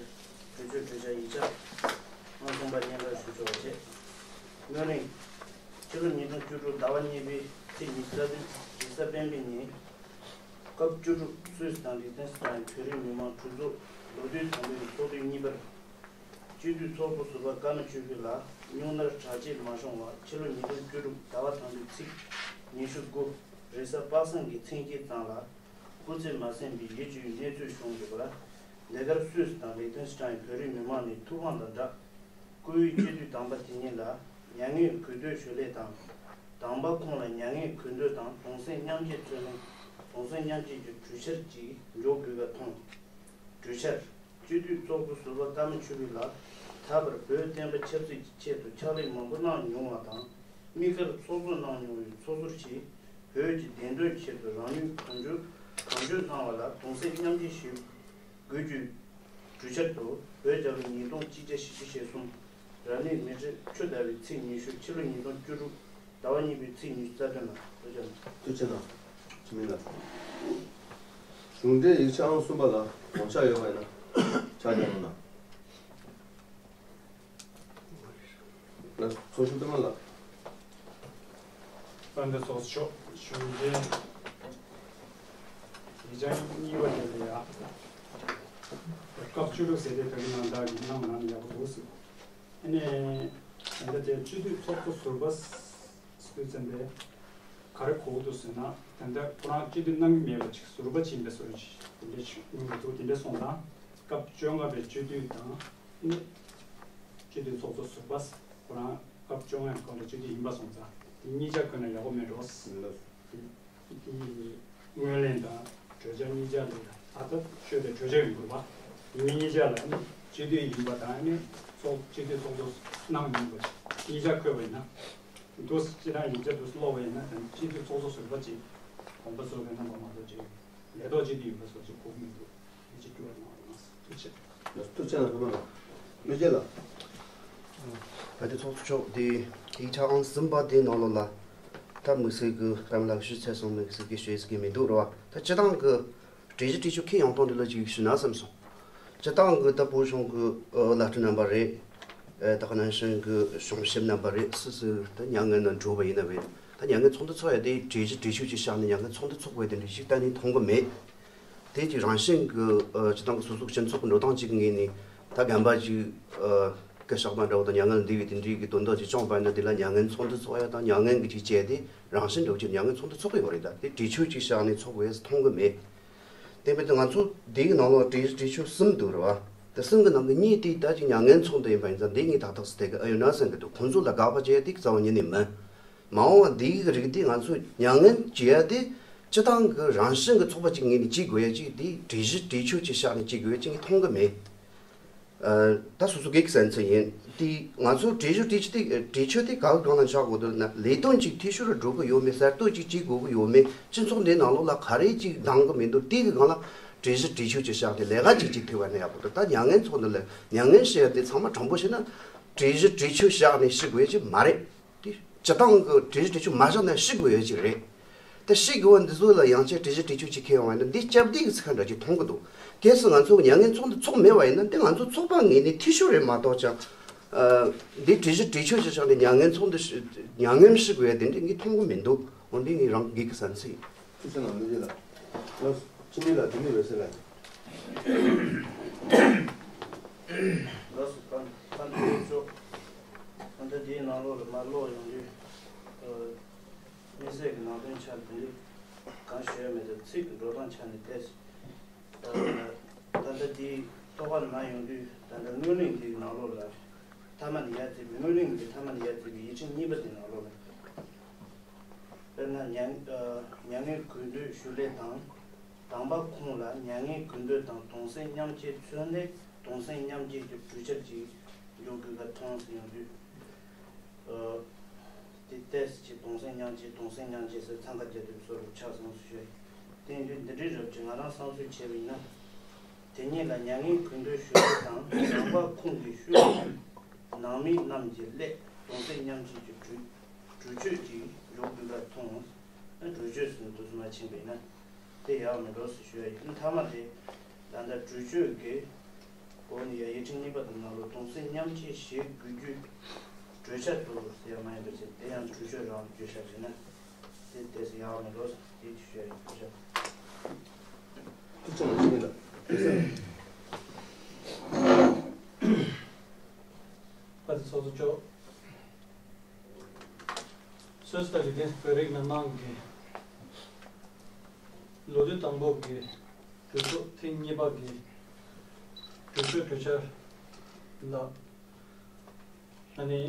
གྲོས་ཆོད་གྲོས་འཆར་ཡིག་ཆ་ཨང་གསུམ་པ་སྙན་སྒྲོན་ཞུ་ཆོག་པ་བྱས། སྔོན་རིང་། ཕྱི་ལོ་ཉིས་སྟོང་བཅུ་དྲུག་ཟླ་བ་གཉིས་པའི་ཚེས་ཉི་ཤུ་རྩ་བདུན་རེས་གཟའ་སྤེན་པའི་ཉིན། སྐབས་བཅུ་དྲུག་སུད་སི་དང་ལིག་ཏེན་སི་ཏན་བོད་རིགས་མི་མང་གྲོས་ཚོགས་ལོ་དུས་དང་པོའི་ཚོགས་དུས་གཉིས་པར། སྤྱི་འཐུས་ཚོགས་གཙོ་ཟུར་པ་ཀརྨ་ཆོས་འཕེལ་ལགས་སྨྱུང་གནས་དྲག་སྐྱེད་མ་བྱུང་བར་ཕྱི་ལོ་ཉིས་སྟོང་བཅུ་དྲུག་ཟླ་བ་དང་པོའི་ཚེས་ ཉི་ཤུ་དགུ། རེས་གཟའ་པ་སངས་ཀྱི་མཚན་དཀྱིལ་ཙམ་ལ་སྐུ་ཚེ་མ་ཟིན་པའི་ཡིད་ཆེས་གནས་ཚུལ་བྱུང་འདུག་ལ། འདི་གར་སུད་སི་དང་ལིག་ཏེན་སི་ཊན་བོད་རིགས་མི་མང་ནས་ཐུགས་ཕམ་དང་སྦྲགས། བཀུར་འོས་སྤྱི་འཐུས་དམ་པ་དེ་ཉིད་ལ་མྱ་ངན་གུས་འདུད་ཞུ་སླད་དང་། དམ་པ་ཁོང་ལ་མྱ་ངན་གུས་འདུད་དང་གདུང་སེམས་མཉམ་སྐྱེད་མཚོན་ནས་གདུང་སེམས་མཉམ་སྐྱེད་ཀྱི་གྲོས་འཆར་ཅིག་འཇོག་དགོས་པ་མཐོང་། གྲོས་འཆར། སྤྱི་འཐུས་ཚོགས་གཙོ་ཟུར་པ་ཀརྨ་ཆོས་འཕེལ་ལགས་ད་བར་བོད་བསྟན་པ་ཆབ་སྲིད་ཀྱི་ཆེད་དུ་ཕྱག་ལས་མང་པོ་གནང་མྱོང་བ་དང་། དམིགས་བཀར་ཚོགས་གཙོ་གནང་མྱོང་བའི་ཚོགས་ཟུར་གྱིས་བོད་ཀྱི་བདེན་དོན་ཆེད་དུ་རང་ནུས་གང་ལྕོགས་གང་ལྕོགས་གནང་བ་ལ་གདུང་སེམས་མཉམ་སྐྱེད་ཞུ་དགོས་རྒྱུའི་གྲོས་འཆར་དུ། བོད་རྒྱལ་ལོ་ཉིས་སྟོང་གཅིག་བརྒྱ་བཞི་བཅུ་ཞེ་གསུམ། རབ་གནས་མེ་སྤྲེལ་ཆུ་ཟླ་བའི་ཚེས་ཉི་ཤུ། ཕྱི་ལོ་ཉིས་སྟོང་བཅུ་དྲུག་ཟླ་བ་གཉིས་པའི་ཚེས་ཉི་ཤུ་རྩ་བདུན་ལ། ཐུགས་རྗེ་གནང་། ཐུགས་རྗེ་གནང་། འཆི་མེད་ལགས། གཞུང་འབྲེལ་ཡིག་ཆ་ཨང་གསུམ་པ་ལ་དགོངས་འཆར་ཡོད་པ་ཡིན་ན་ཕྱག་རྒྱ་གནང་། ལགས་ཚོགས་གཞོན་པད་མ་ལགས། དཔལ་ལྡན་ཚོགས་གཙོ་མཆོག་གཞུང་འབྲེལ་ཡིག་ཆ་གཉིས་པ་དེ་ལ་ཡ། སྐབས་བཅུ་དྲུག་ཟེར་དེ་ད་གིན་ནང་ལྟར་གྱི་གནང་ན་ཡག་པོ་འདུག་ཟེར། ཨ་ནི། ད་ལྟ་དེ་སྤྱི་འཐུས་ཚོགས་གཙོ་ཟུར་པ་ཟེར་དུས་ཙམ་པས་ག་རེ་གོ་གི་འདུག་ཟེར་ན། ད་ལྟ་ཁོ་རང་སྤྱི་འཐུས་གནང་གི་མེད་པ་ཅིག་ཟུར་པ་ཅིག་ཡིན་པའི་བཟོ་འདྲ་ཅིག་དེ་འདྲ་ཞིག་མངོན་གྱི་འདུག་དེ་འདྲ་སོང་ཙང་སྐབས་བཅོ་ལྔ་པའི་སྤྱི་འཐུས་དང་ནི་སྤྱི་འཐུས་ཚོགས་གཙོ་ཟུར་པ་ཁོ་རང་སྐབས་བཅོ་ལྔ་ཡང་སྐབས་ལ་སྤྱི་འཐུས་ཡིན་པ་སོང་ཙང་དེ་གཉིས་ཆ་བཀོད་ན་ཡག་པོ་མེད་འགྲོ། དེ་དེ་ངོས་ལེན་དང་གྲོས་འཆར་གཉིས་ཆ་ལ་ཡང་ད་ལྟ་ཤོད་པའི་གྲོས་འཆར་ཡོང་དགོས་པ། དེ་གཉིས་ཆ་ལ་ནི་སྤྱི་འཐུས་ཡིན་པ་དང་ནི་ཚོགས་སྤྱི་འཐུས་ཚོགས་གཙོ་གནང་མྱོང་བ་གཉིས་ཆ་འཁོད་པ་ཡིན་ན། འདུག་སྤྱི་བཏང་ཡིག་ཆ་འདུག་ཀློག་པ་ཡིན་ན་དང་སྤྱི་འཐུས་ཚོགས་གཙོ་ཟུར་པ་ཅིག་དགོངས་པ་ཚོ་གི་རྣམ་པ་མ་གཏོགས་ཅིག་ལས་ཐོག་སྤྱི་འཐུས་ཡིན་པ་སོགས་ཅིག་གོ་གི་མི་འདུག་དེ་ཅིག་སྐྱོ་བ་གནང་བ་ལ་ཐུགས་རྗེ་ཆེ། ཐུགས་རྗེ་གནང་། བློ་བདེ་ལགས། ད་ལྟའི་ཚོགས་གཙོ་མཆོག་དེ་ཡིག་ཆ་ཨང་གསུམ་པ་དེའི་ནང་ལོགས་ལ་ད་དམིགས་བསལ་གྱི་རང་ལ་ཞུ་ཚད་སོང་དམིགས་བསལ་གྱི་ཞུ་ཡས་ཀྱི་མི་འདུག་རེད་བ། ད་སྤྱི་བཏང་གི་གྲོས་གཞི་གྲོས་ཆོད་ཁས་ཡོང་སྟངས་འདི་ལ་ཅིག་ཞུ་ན་བསམ་སོང་། སྤྱི་བཏང་གི་ད་བོད་གཞུང་གི་ཨ་བླ་སྤྲུལ་རྣམ་པ་རེད། ཨ་ད་ག་ནང་བཞིན་གི་གཞུང་ཞབས་རྣམ་པ་རེད། སུ་སུ་ད་མྱ་ངན་ནང་འགྲོ་བ་ཡིན་ན་བས་ད་མྱ་ངན་ཚོགས་འདུ་ཚོགས་ཡ་དེ་གྲོས་གཞི་གྲོས་ཆོད་ཅིག་བཞག་ནས་མྱ་ངན་ཚོགས་འདུ་ཚོགས་དགོས་དེ་འདྲ་ཞིག་གཏན་ནས་མཐོང་གི་མེད། དེ་ཅིག་རང་བཞིན་གི་ཨ་སྤྱི་བཏང་གི་སོ་སོ་སྤྱི་ཚོགས་ཀྱི་འགྲོ་སྟངས་ཅིག་གི་ངོས་ནས་ད་རྒན་པ་ཅིག་ཨ་སྐུ་གཤེགས་དང་འདྲ་བོ་དང་མྱ་ངན་ལ་འདས་པའི་དེ་འདྲའི་གི་དོན་དག་ཅིག་བྱུང་བ་ཡིན་ན་དེ་ལ་མྱ་ངན་ཚོགས་འདུ་ཚོགས་ཡ་དང་མྱ་ངན་གི་ཅིག་བྱས་ཏེ་རང་བཞིན་འགྲོ་ཅིག་མྱ་ངན་ཚོགས་འདུ་ཚོགས་ཀྱི་ཡོད་རེད། ད་དེ་གྲོས་ཆོད་ཅིག་བཞག་ནས་ཚོགས་དགོས་ཡ་མཐོང་གི་མེད། དེ་འབད་དུ་ང་ཚོ་དེའི་ནང་ལོགས་གྲོས་གྲོས་ཆོད་གསུམ་འདུག་རེད་བ། དེ་གསུམ་གི་ནང་གི་གཉིས་དེ་ད་ཅིག་མྱ་ངན་ཚོགས་འདུ་ཡིན་པ་ཡིན་ཙང་དེ་ངས་ཏག་ཏག་སེ་དེ་གི་ཨ་ཡོད་ན་བསམ་གི་འདུག་ཁོང་ཚོ་ལ་དགག་པ་བྱེད་ཡ་དེ་རྩ་བ་ཉིད་ནས་མིན། མ་འོངས་པ་འདིའི་རིགས་དེ་ང་ཚོ་མྱ་ངན་བྱེད་ཡ་དེ་སྤྱི་བཏང་གི་རང་བཞིན་གི་ཚོགས་པ་གཅིག་ངོས་ནས་བྱེད་དགོས་ཡ་གཅིག་དེ་གྲོས་གཞི་གྲོས་ཆོད་ཅིག་བཞག་ནས་བྱེད་དགོས་ཡ་གཅིག་ངས་མཐོང་གི་མེད། ཨ་ད་སོ་སོ་སྒེར་གྱི་བསམ་ཚུལ་ཡིན། དེ་ང་ཚོ་གྲོས་གཞི་གྲོས་ཆོད་དེ་གྲོས་ཆོད་དེ་ག་གི་སྒང་ལ་བཞག་དགོས་འདུག་ན་ལས་དོན་གཅིག་འཐུས་ཤོར་འགྲོ་གི་ཡོད་མེད། གསར་གཏོད་གཅིག་བྱེད་དགོས་ཀྱི་ཡོད་མེད། སྤྱི་ཚོགས་འདིའི་ནང་ལོགས་ལ་ག་རེ་གཅིག་འདང་གི་མི་འདུག་དེ་གི་སྒང་ལ་གྲོས་གཞི་གྲོས་ཆོད་ཅིག་བཞག་སྟེ་ལས་ཀ་གཅིག་གཅིག་ཐུབ་པ་ན་ཡག་པོ་འདུག་ད་མྱ་ངན་ཚོགས་འདུ་ལ་མྱ་ངན་བྱེད་ཡ་དེ་ཚང་མ་དྲང་པོ་བཤད་ན་གྲོས་གཞི་གྲོས་ཆོད་བཞག་ནས་ཤི་དགོས་ཡ་ཅིག་མ་རེད། དེ་སྤྱི་བཏང་གི་གྲོས་གཞི་གྲོས་ཆོད་མ་བཞག་ན་ཤི་དགོས་ཡོད་ཀྱི་རེད། དེ་ཤི་དགོས་པ་འདི་ཚོ་ལ་ཡང་བསྐྱར་གྲོས་གཞི་གྲོས་ཆོད་ཅིག་འཁྱེར་ཡོང་བ་ཡིན་ན་འདི་སྐྱབས་བདེ་གི་ཚིག་ཁ་འདྲ་ཅིག་མཐོང་གི་འདུག་གལ་སྲིད་ང་ཚོ་མྱ་ངན་ཚོགས་འདུ་ཚོགས་མེད་པ་ཡིན་ན་འདི་ང་ཚོ་ཚོགས་པ་ངོས་ནས་འཐུས་ཤོར་རེད་མ་གཏོགས་ཀྱང་། ཨ་འདི་གྲོས་གཞི་གྲོས་ཆོད་ཅིག་བཞག་ནས་མྱ་ངན་ཚོགས་འདུ་ཤི་མྱ་ངན་ཤི་དགོས་ཡ་དེ་འདྲ་ངས་མཐོང་གི་མི་འདུག་འོ་འདི་ངས་རང་སྒེར་གྱི་བསམ་ཚུལ་ཡིན། ཐུགས་རྗེ་གནང་། ལོ་རྒྱུས་ལ། ལགས་སོ། འཆི་མེད་ལགས། དེ་ནས་འོད་ཟེར་ལགས། ལགས་སོ། ད་ད་འདི་ཚོ་ད་ལྟ་འདིའི་ནང་ལོགས་ལ་མར་ཀློག་ཡོང་དུས། ཨ་དམིགས་བསལ་གྱི་ནང་དོན་ཆ་འདི་འདྲའི་གང་ཞུ་ཡ་མེད། ད་ཚིག་གི་འགྲོ་སྟངས་ཆ་ནས་ཏོག་ཙམ། ད་ད་ལྟ་འདིའི་ཐོག་ཁར་མར་ཡོང་དུས་ད་ལྟ་སྔོན་གླེང་འདིའི་ནང་ལོགས་ལ་མཐའ་མ་ནས་ཡར་བརྩིས་པའི་སྔོན་གླེང་འདི་མཐའ་མ་ནས་ཡར་བརྩིས་པའི་ཡིག་ཆ་གཉིས་པ་འདིའི་ནང་ལོགས་ལ། དཔེར་ན་མྱ་ཨ་མྱ་ངན་གུས་འདུད་ཞུ་སླད་དང་། དམ་པ་ཁོང་ལ་མྱ་ངན་གུས་འདུད་དང་གདུང་སེམས་མཉམ་སྐྱེད་མཚོན་སླད་གདུང་སེམས་མཉམ་སྐྱེད་ཀྱི་གྲོས་འཆར་ཅིག་འཇོག་དགོས་པ་མཐོང་ཟེར་ཡོང་དུས། ཨ་དེ་ཏོག་ཙམ་ཅིག་གདུང་སེམས་མཉམ་སྐྱེད་གདུང་སེམས་མཉམ་སྐྱེད་ཟེར་འཚང་ཁ་རྒྱག་དུས་བཟོ་འདྲ་ཆགས་སོང་ཟེར་ཞུ་ཡ་ཡིན། དེ་ཡིན་དུས་འདི་འདྲའི་རབ་ཅིག་ང་རང་བསམ་ཚུལ་བྱས་པ་ཡིན་ན། དེ་ཉིད་ལ་མྱ་ངན་གུས་འདུད་ཞུ་སླད་དང་དམ་པ་ཁོང་གི་ཤུལ་དུ་ནང་མི་རྣམས་ཀྱི་སླད་གདུང་སེམས་མཉམ་སྐྱེད་ཀྱི་གྲོས་གྲོས་ཆོད་ཅིག་འཇོག་དགོས་པར་མཐོང་། གྲོས་ཆོད་ཟེར་ནས་དུས་སུ་མ་ཕྱིན་པས་ན་དེ་ཡག་མི་འགྲོ་ཟེར་ཞུ་ཡ་ཡིན། མཐའ་མ་དེ་ད་ལྟ་གྲོས་ཆོད་ཀྱི་སྐོར་ནས་ཡ་ཡིག་ཆ་གཉིས་པ་དེ་ནང་ལོགས་གདུང་སེམས་མཉམ་སྐྱེད་བྱེད་དགོས་རྒྱུའི་གྲོས་འཆར་དུ་ཟེར་ཡ་མ་ཡིན་པ་བྱས་དེ་ཡང་གྲོས་ཆོད་རང་བརྗོད་བྱ་རེད་ན། དེ་དེ་སུ་ཡག་མི་འགྲོ་ཟེར་དེ་ཞུ་ཡ་ཡིན། ཐུགས་རྗེ་ཆེ། ཐུགས་རྗེ་ཆེ་ལགས། ཕ་དེ་ཚོགས་གཙོ་མཆོག་སོ་སོ་ལྟ་བུའི་བོད་རིགས་རྣམ་མང་གི་ལོ་དུས་དང་པོ་གི་གྲོས་ཚོགས་ཐེངས་གཉིས་པ་གི་གྲོས་ཆོད་གྲོས་འཆར་ལ་ཨ་ནི་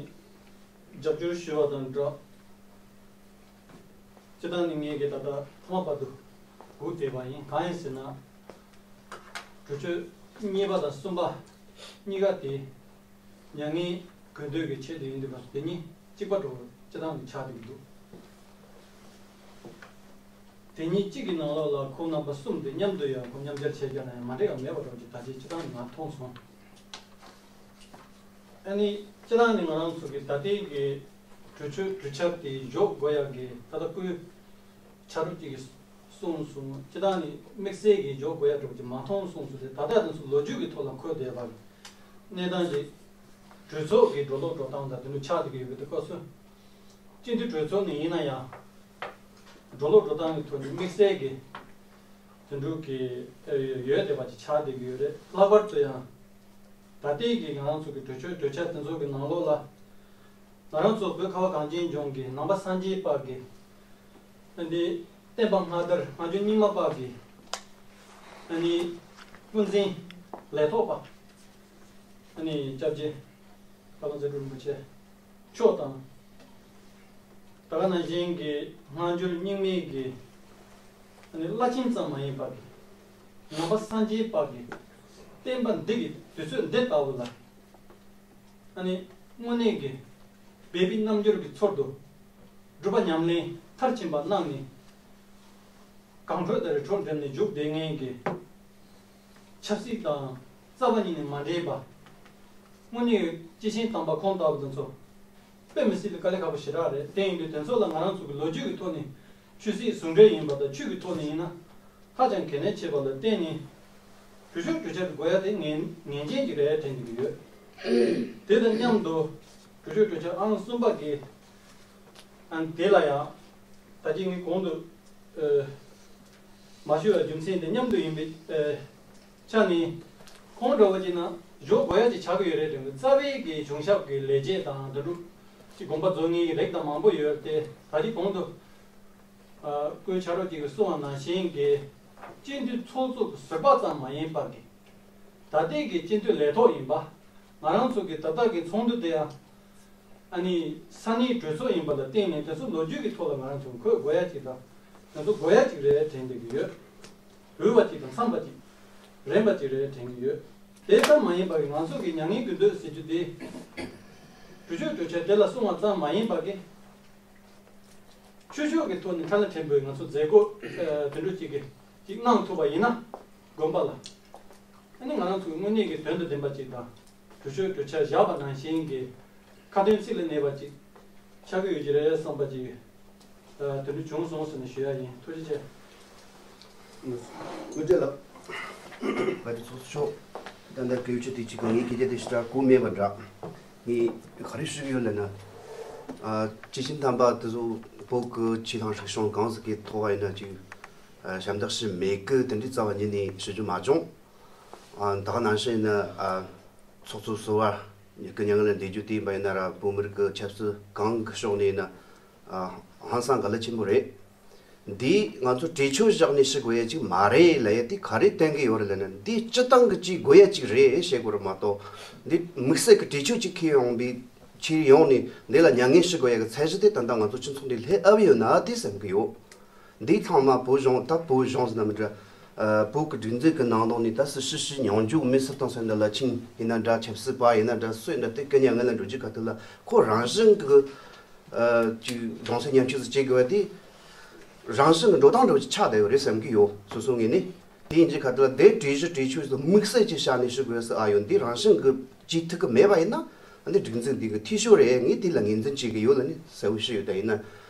རྒྱབ་སྐྱོར་ཞུ་བ་དང་སྦྲགས། སྤྱི་བཏང་ནི་ངས་ཀྱི་ད་ལྟ་ཐོག་མ་བར་དུ་སྒུག་བསྡད་པ་ཡིན། གང་ཡིན་ཟེར་ན། གྲོས་ཆོད་གཉིས་པ་དང་གསུམ་པ་གཉིས་ཀ་དེ་མྱ་ངན་གུས་འདུད་ཀྱི་ཆེད་དུ་ཡིན་དུས་པ་དེ་གཉིས་གཅིག་པ་འགྲོ་སྤྱི་བཏང་ནི་ཆགས་བསྡད་ཀྱི་འདུག་དེ་གཉིས་གཅིག་གི་ནང་ལོགས་ལ་ཁོང་རྣམ་པ་གསུམ་དེ་མཉམ་དུ་ཡང་ཁོང་མཉམ་སྦྱར་བྱས་ཀྱང་ན་ཡང་མ་འགྲིག་ག་མེད་པ་འགྲོ་གི་ད་ཅི་སྤྱི་བཏང་ནི་ང་མཐོང་སོང་། ཨ་ནི་སྤྱི་བཏང་ནི་ང་རང་ཚོ་གི་ད་ལྟའི་གི་གྲོས་ཆོད་གྲོས་འཆར་དེ་འཇོག་དགོས་ཡག་གི་ད་ལྟ་སྐུའི་ཆ་རོགས་གཅིག་གིས་གསུངས་སོང་། སྤྱི་བཏང་ནི་དམིགས་བསལ་གྱི་འཇོག་དགོས་ཡག་འགྲོ་གི་མ་མཐོང་སོང་ཟེར་ཏེ་ད་ལྟ་དེ་ཚོ་ལོ་རྒྱུས་ཀྱི་ཐོག་ལ་འཁོད་བསྡད་པ་གི་གནས་སྟངས་ཀྱི་གྲོས་ཚོགས་ཀྱི་འགྲོ་ལུགས་འགྲོ་སྟངས་དང་དེ་ཚོ་ཆགས་བསྡད་ཀྱི་ཡོད་པའི་དུས་སྐབས་སུ། སྤྱི་འཐུས་གྲོས་ཚོགས་ནས་ཡིན་ན་ཡང་འགྲོ་ལུགས་འགྲོ་སྟངས་ཀྱི་ཐོག་ནས་དམིགས་བསལ་གྱི་དོན་གྲུབ་ཀྱི་ཡོད་བསྡད་པ་ཅིག་ཆགས་བསྡད་ཀྱི་ཡོད་རེད། ལྷག་པར་དུ་ཡང་ད་ལྟའི་གི་ང་རང་ཚོ་གི་གྲོས་ཆོད་གྲོས་འཆར་དེ་ཚོ་གི་ནང་ལོགས་ལ་ང་རང་ཚོ་བོད་ཁ་བ་གངས་ཅན་ལྗོངས་ཀྱི་ནང་པ་སངས་རྒྱས་པ་གི་ཨ་ནི་བསྟན་པ་སྔ་དར་སྔ་འགྱུར་རྙིང་མ་པ་གི་ཨ་ནི་དབུ་འཛིན་ལས་ཐོག་པ་ཨ་ནི་སྐྱབས་རྗེ་བཀའ་བློན་ཚེ་སྒྲུབ་རིན་པོ་ཆེ་མཆོག་དང་། ད་ག་ནང་བཞིན་གྱི་སྔ་འགྱུར་རྙིང་མའི་གི་ཨ་ནི་བླ་ཆེན་ཙམ་མ་ཡིན་པ་གི་ནང་པ་སངས་རྒྱས་པ་གི་བསྟན་པ་འདི་གི་དུས་ཚོད་འདི་ལྟ་བུ་ལ་ཨ་ནི་དངོས་གནས་ཀྱི་སྦས་པའི་རྣལ་འབྱོར་གྱི་ཚུལ་དུ་སྒྲུབ་པ་ཉམས་ལེན་མཐར་ཕྱིན་པ་གནང་ནས་གང་འཕྲོད་ལྟར་འཕྲོ་འགྲིམ་ནས་བཞུགས་བསྡད་མཁན་གྱི་ཆབ་སྲིད་དང་རྩ་བ་ཉིད་ནས་མ་འདྲེས་པ། དངོས་གནས་སྐྱེས་ཆེན་དམ་པ་ཁོང་ལྟ་བུ་དེ་ཚོ་དཔེ་མི་སྲིད་པའི་དཀའ་ལས་ཁག་པོ་ཞེ་དྲག་རེད། དེ་ཡིན་དུས་དེ་ཚོ་ལ་ང་རང་ཚོ་གི་ལོ་རྒྱུས་ཀྱི་ཐོག་ནས་ཆོས་སྲིད་ཟུང་འབྲེལ་ཡིན་པ་དང་ཆོས་ཀྱི་ཐོག་ནས་ཡིན་ན་ཧ་ཅང་གལ་གནད་ཆེ་བ་ལ་བརྟེན་ནས་གྲོས་ཆོད་གྲོས་འཆར་དགོས་ཡ་དེ་ངེས་ངེས་ཅན་ཅིག་རེད་དྲན་གྱི་ཡོད། དེ་དང་མཉམ་དུ་གྲོས་ཆོད་གྲོས་འཆར་ཨང་གསུམ་པ་གི་ཨང་དེ་ལ་ཡང་ད་ཅི་ངས་གོང་དུ་ཨ་མ་ཞུས་པའི་རྒྱུ་མཚན་དེ་མཉམ་དུ་ཡིན་པའི་ཨ་ཆ་ནས་ཁོང་འདྲ་བོ་ཅིག་ན་འཇོག་དགོས་ཡ་ཅིག་ཆགས་ཀྱི་ཡོད་རེད་དྲན་གི། རྩ་བའི་གི་གཞུང་ཞབས་ཀྱི་ལས་བྱེད་དང་དེ་འདྲ་ཅིག་དགོངས་པ་རྫོགས་ངེས་ཀྱི་རིགས་དང་མང་པོ་ཡོད་དེ་ད་ཅི་གོང་དུ་ཨ་སྐུའི་ཕྱག་རོགས་ཅིག་གིས་གསུངས་པ་ནང་བཞིན་གྱི་སྤྱི་འཐུས་ཚོགས་གཙོ་གི་ཟུར་པ་ཙམ་མ་ཡིན་པ་གི་ད་ལྟའི་གི་སྤྱི་འཐུས་ལས་ཐོག་ཡིན་པ་ང་རང་ཚོ་གི་ད་ལྟ་གི་ཚོགས་འདུ་དེ་ཡང་ཨ་ནི་ས་གནས་གྲོས་ཚོགས་ཡིན་པ་ལ་བརྟེན་ནས་དེ་ཚོ་ལོ་རྒྱུས་ཀྱི་ཐོག་ལ་ང་རང་ཚོ་འཁོད་དགོས་ཡ་ཅིག་དང་དེ་ཚོ་དགོས་ཡ་ཅིག་རེད་དྲན་བསྡད་ཀྱི་ཡོད། འོས་པ་ཅིག་དང་འཚམས་པ་ཅིག་རན་པ་ཅིག་རེད་དྲན་གྱི་ཡོད། དེ་ཙམ་མ་ཡིན་པར་ང་ཚོ་གི་མྱ་ངན་གུས་འདུད་ཟེར་རྒྱུ་དེ་གྲོས་ཆོད་གྲོས་འཆར་དེ་ལ་གསུངས་པ་ཙམ་མ་ཡིན་པར་གི་ཆོས་ཕྱོགས་ཀྱི་ཐོག་ནས་ཕྲ་ལ་ཕྲན་བུའི་ང་ཚོ་མཛད་སྒོ་དེ་འདྲ་ཅིག་གི་ཅིག་གནང་ཐུབ་པ་ཡིན་ན་དགོན་པ་ལ། ཨ་ནི་ང་རང་ཚོའི་དངོས་གནས་ཀྱི་དོན་དང་ལྡན་པ་ཅིག་དང་གྲོས་ཆོད་གྲོས་འཆར་བཞག་པ་ནང་བཞིན་གྱི་ཁ་དོན་ཚིག་ལ་གནས་པ་ཅིག་ཆགས་ཀྱི་ཡོད་ཀྱི་རེད་བསམ་པ་ཅིག་དོན་འགྲུབ་བྱུང་སོང་ཟེར་ནས་ཞུ་ཡ་ཡིན། ཐུགས་རྗེ་ཆེ། ཀུན་བདེ་ལགས། བཀའ་དྲིན་ཚོགས་གཙོ་མཆོག་ད་ལྟ་སྐད་ཆ་དེ་ཅིག་གི་ངའི་སྐད་ཆ་དེ་ཞེ་དྲག་གོ་མེད་པ་འདྲ། ངས་ག་རེ་ཞུ་གི་ཡོད་ལབ་ན། ཨ་སྐྱེས་ཆེན་དམ་པ་དེ་ཚོ་བོད་ཀྱི་ཆོས་དང་རིག་གཞུང་གང་ཟིག་གི་ཐོག་ཡིན་ན་ཅིག་ཨ་ཞབས་འདེགས་ཞུ་མེད་གི་དེ་འདྲའི་རྩ་བ་ཉིད་ནས་ཞུ་རྒྱུ་མ་བྱུང་། ཨ་ད་ག་ནང་བཞིན་ཡིན་ན་ཨ་ཚོགས་གཙོ་ཟུར་པ་ཉིད་ཀྱི་མྱ་ངན་ལས་འདས་རྒྱུ་དེ་ཡིན་པ་ཡིན་ན་ར་བོད་མི་རིགས་ཀྱི་ཆབ་སྲིད་གང་གི་ཕྱོགས་ནས་ཡིན་ན་ཨ་ཧང་སང་ག་ལ་ཆེན་པོ་རེད། འདིས་ང་ཚོ་གྲོས་ཆོད་བཞག་ནས་ཞུ་དགོས་ཡ་ཅིག་མ་རེད་ལབ་ཡ་དེ་ག་རེ་བསྟན་གི་ཡོད་རེད་ལབ་ན། འདི་སྤྱི་བཏང་གི་ཅིག་དགོས་ཡ་ཅིག་རེད་བཤད་དགོས་རེད་མ་གཏོགས། འདི་དམིགས་བསལ་གི་གྲོས་ཆོད་ཅིག་འཁྱེར་ཡོང་བའི་ཕྱིར་ཡོང་ནས་འདི་ལ་མྱ་ངན་ཞུ་དགོས་ཡ་གི་ཚད་གཞི་དེ་ད་ལྟ་ང་ཚོ་སྤྱི་ཚོགས་འདི་སླེབས་ཨེ་ཡོད་ན་དེ་བསམ་གི་ཡོད། འདི་ཚང་མ་བོད་གཞུང་ད་བོད་གཞུང་ཟེར་ན་མི་འདྲ། ཨ་བོད་ཀྱི་སྒྲིག་འཛུགས་ཀྱི་ནང་ལོགས་ནས་ད་སྲིད་ཞི་བྱེད་མྱོང་རྒྱུ་མི་སུ་དང་སུ་འདི་ལ་ཆིང་ཡིན་ན་འདྲ། ཆབ་སྲིད་པ་ཡིན་ན་འདྲ། སུ་ཡིན་ན་དེ་ཀི་ཉ་ངན་ལ་འགྲོ་རྒྱུ་ག་དུས་ལ་ཁོ་རང་བཞིན་གི་ཨ་ཅིག་གདུང་སེམས་མཉམ་སྐྱེད་ཟིག་བྱེད་དགོས་པ་དེ་རང་བཞིན་གི་འགྲོ་སྟངས་འདྲ་བོ་ཅིག་ཆགས་བསྡད་ཡོད་རེད་བསམ་གི་ཡོད། སོ་སོ་ངོས་ནས་དེ་ཡིན་གྱི་ག་དུས་ལ་དེ་གྲོས་གཞི་གྲོས་ཆོད་སུ་དམིགས་བསལ་གྱི་བྱས་ནས་ཞུ་དགོས་སུ་ཨ་ཡོད། འདི་རང་བཞིན་གི་བྱེད་ཐུབ་གི་མེད་པ་ཡིན་ན་འདི་སྒྲིག་འཛུགས་འདི་གི་འཐུས་ཤོར་རེད། ངས་དེ་ལ་ངོས་འཛིན་བྱེད་གི་ཡོད་ལ་ནི་གསལ་བོ་ཞུ་ཡོད། ད་ཡིན་ན་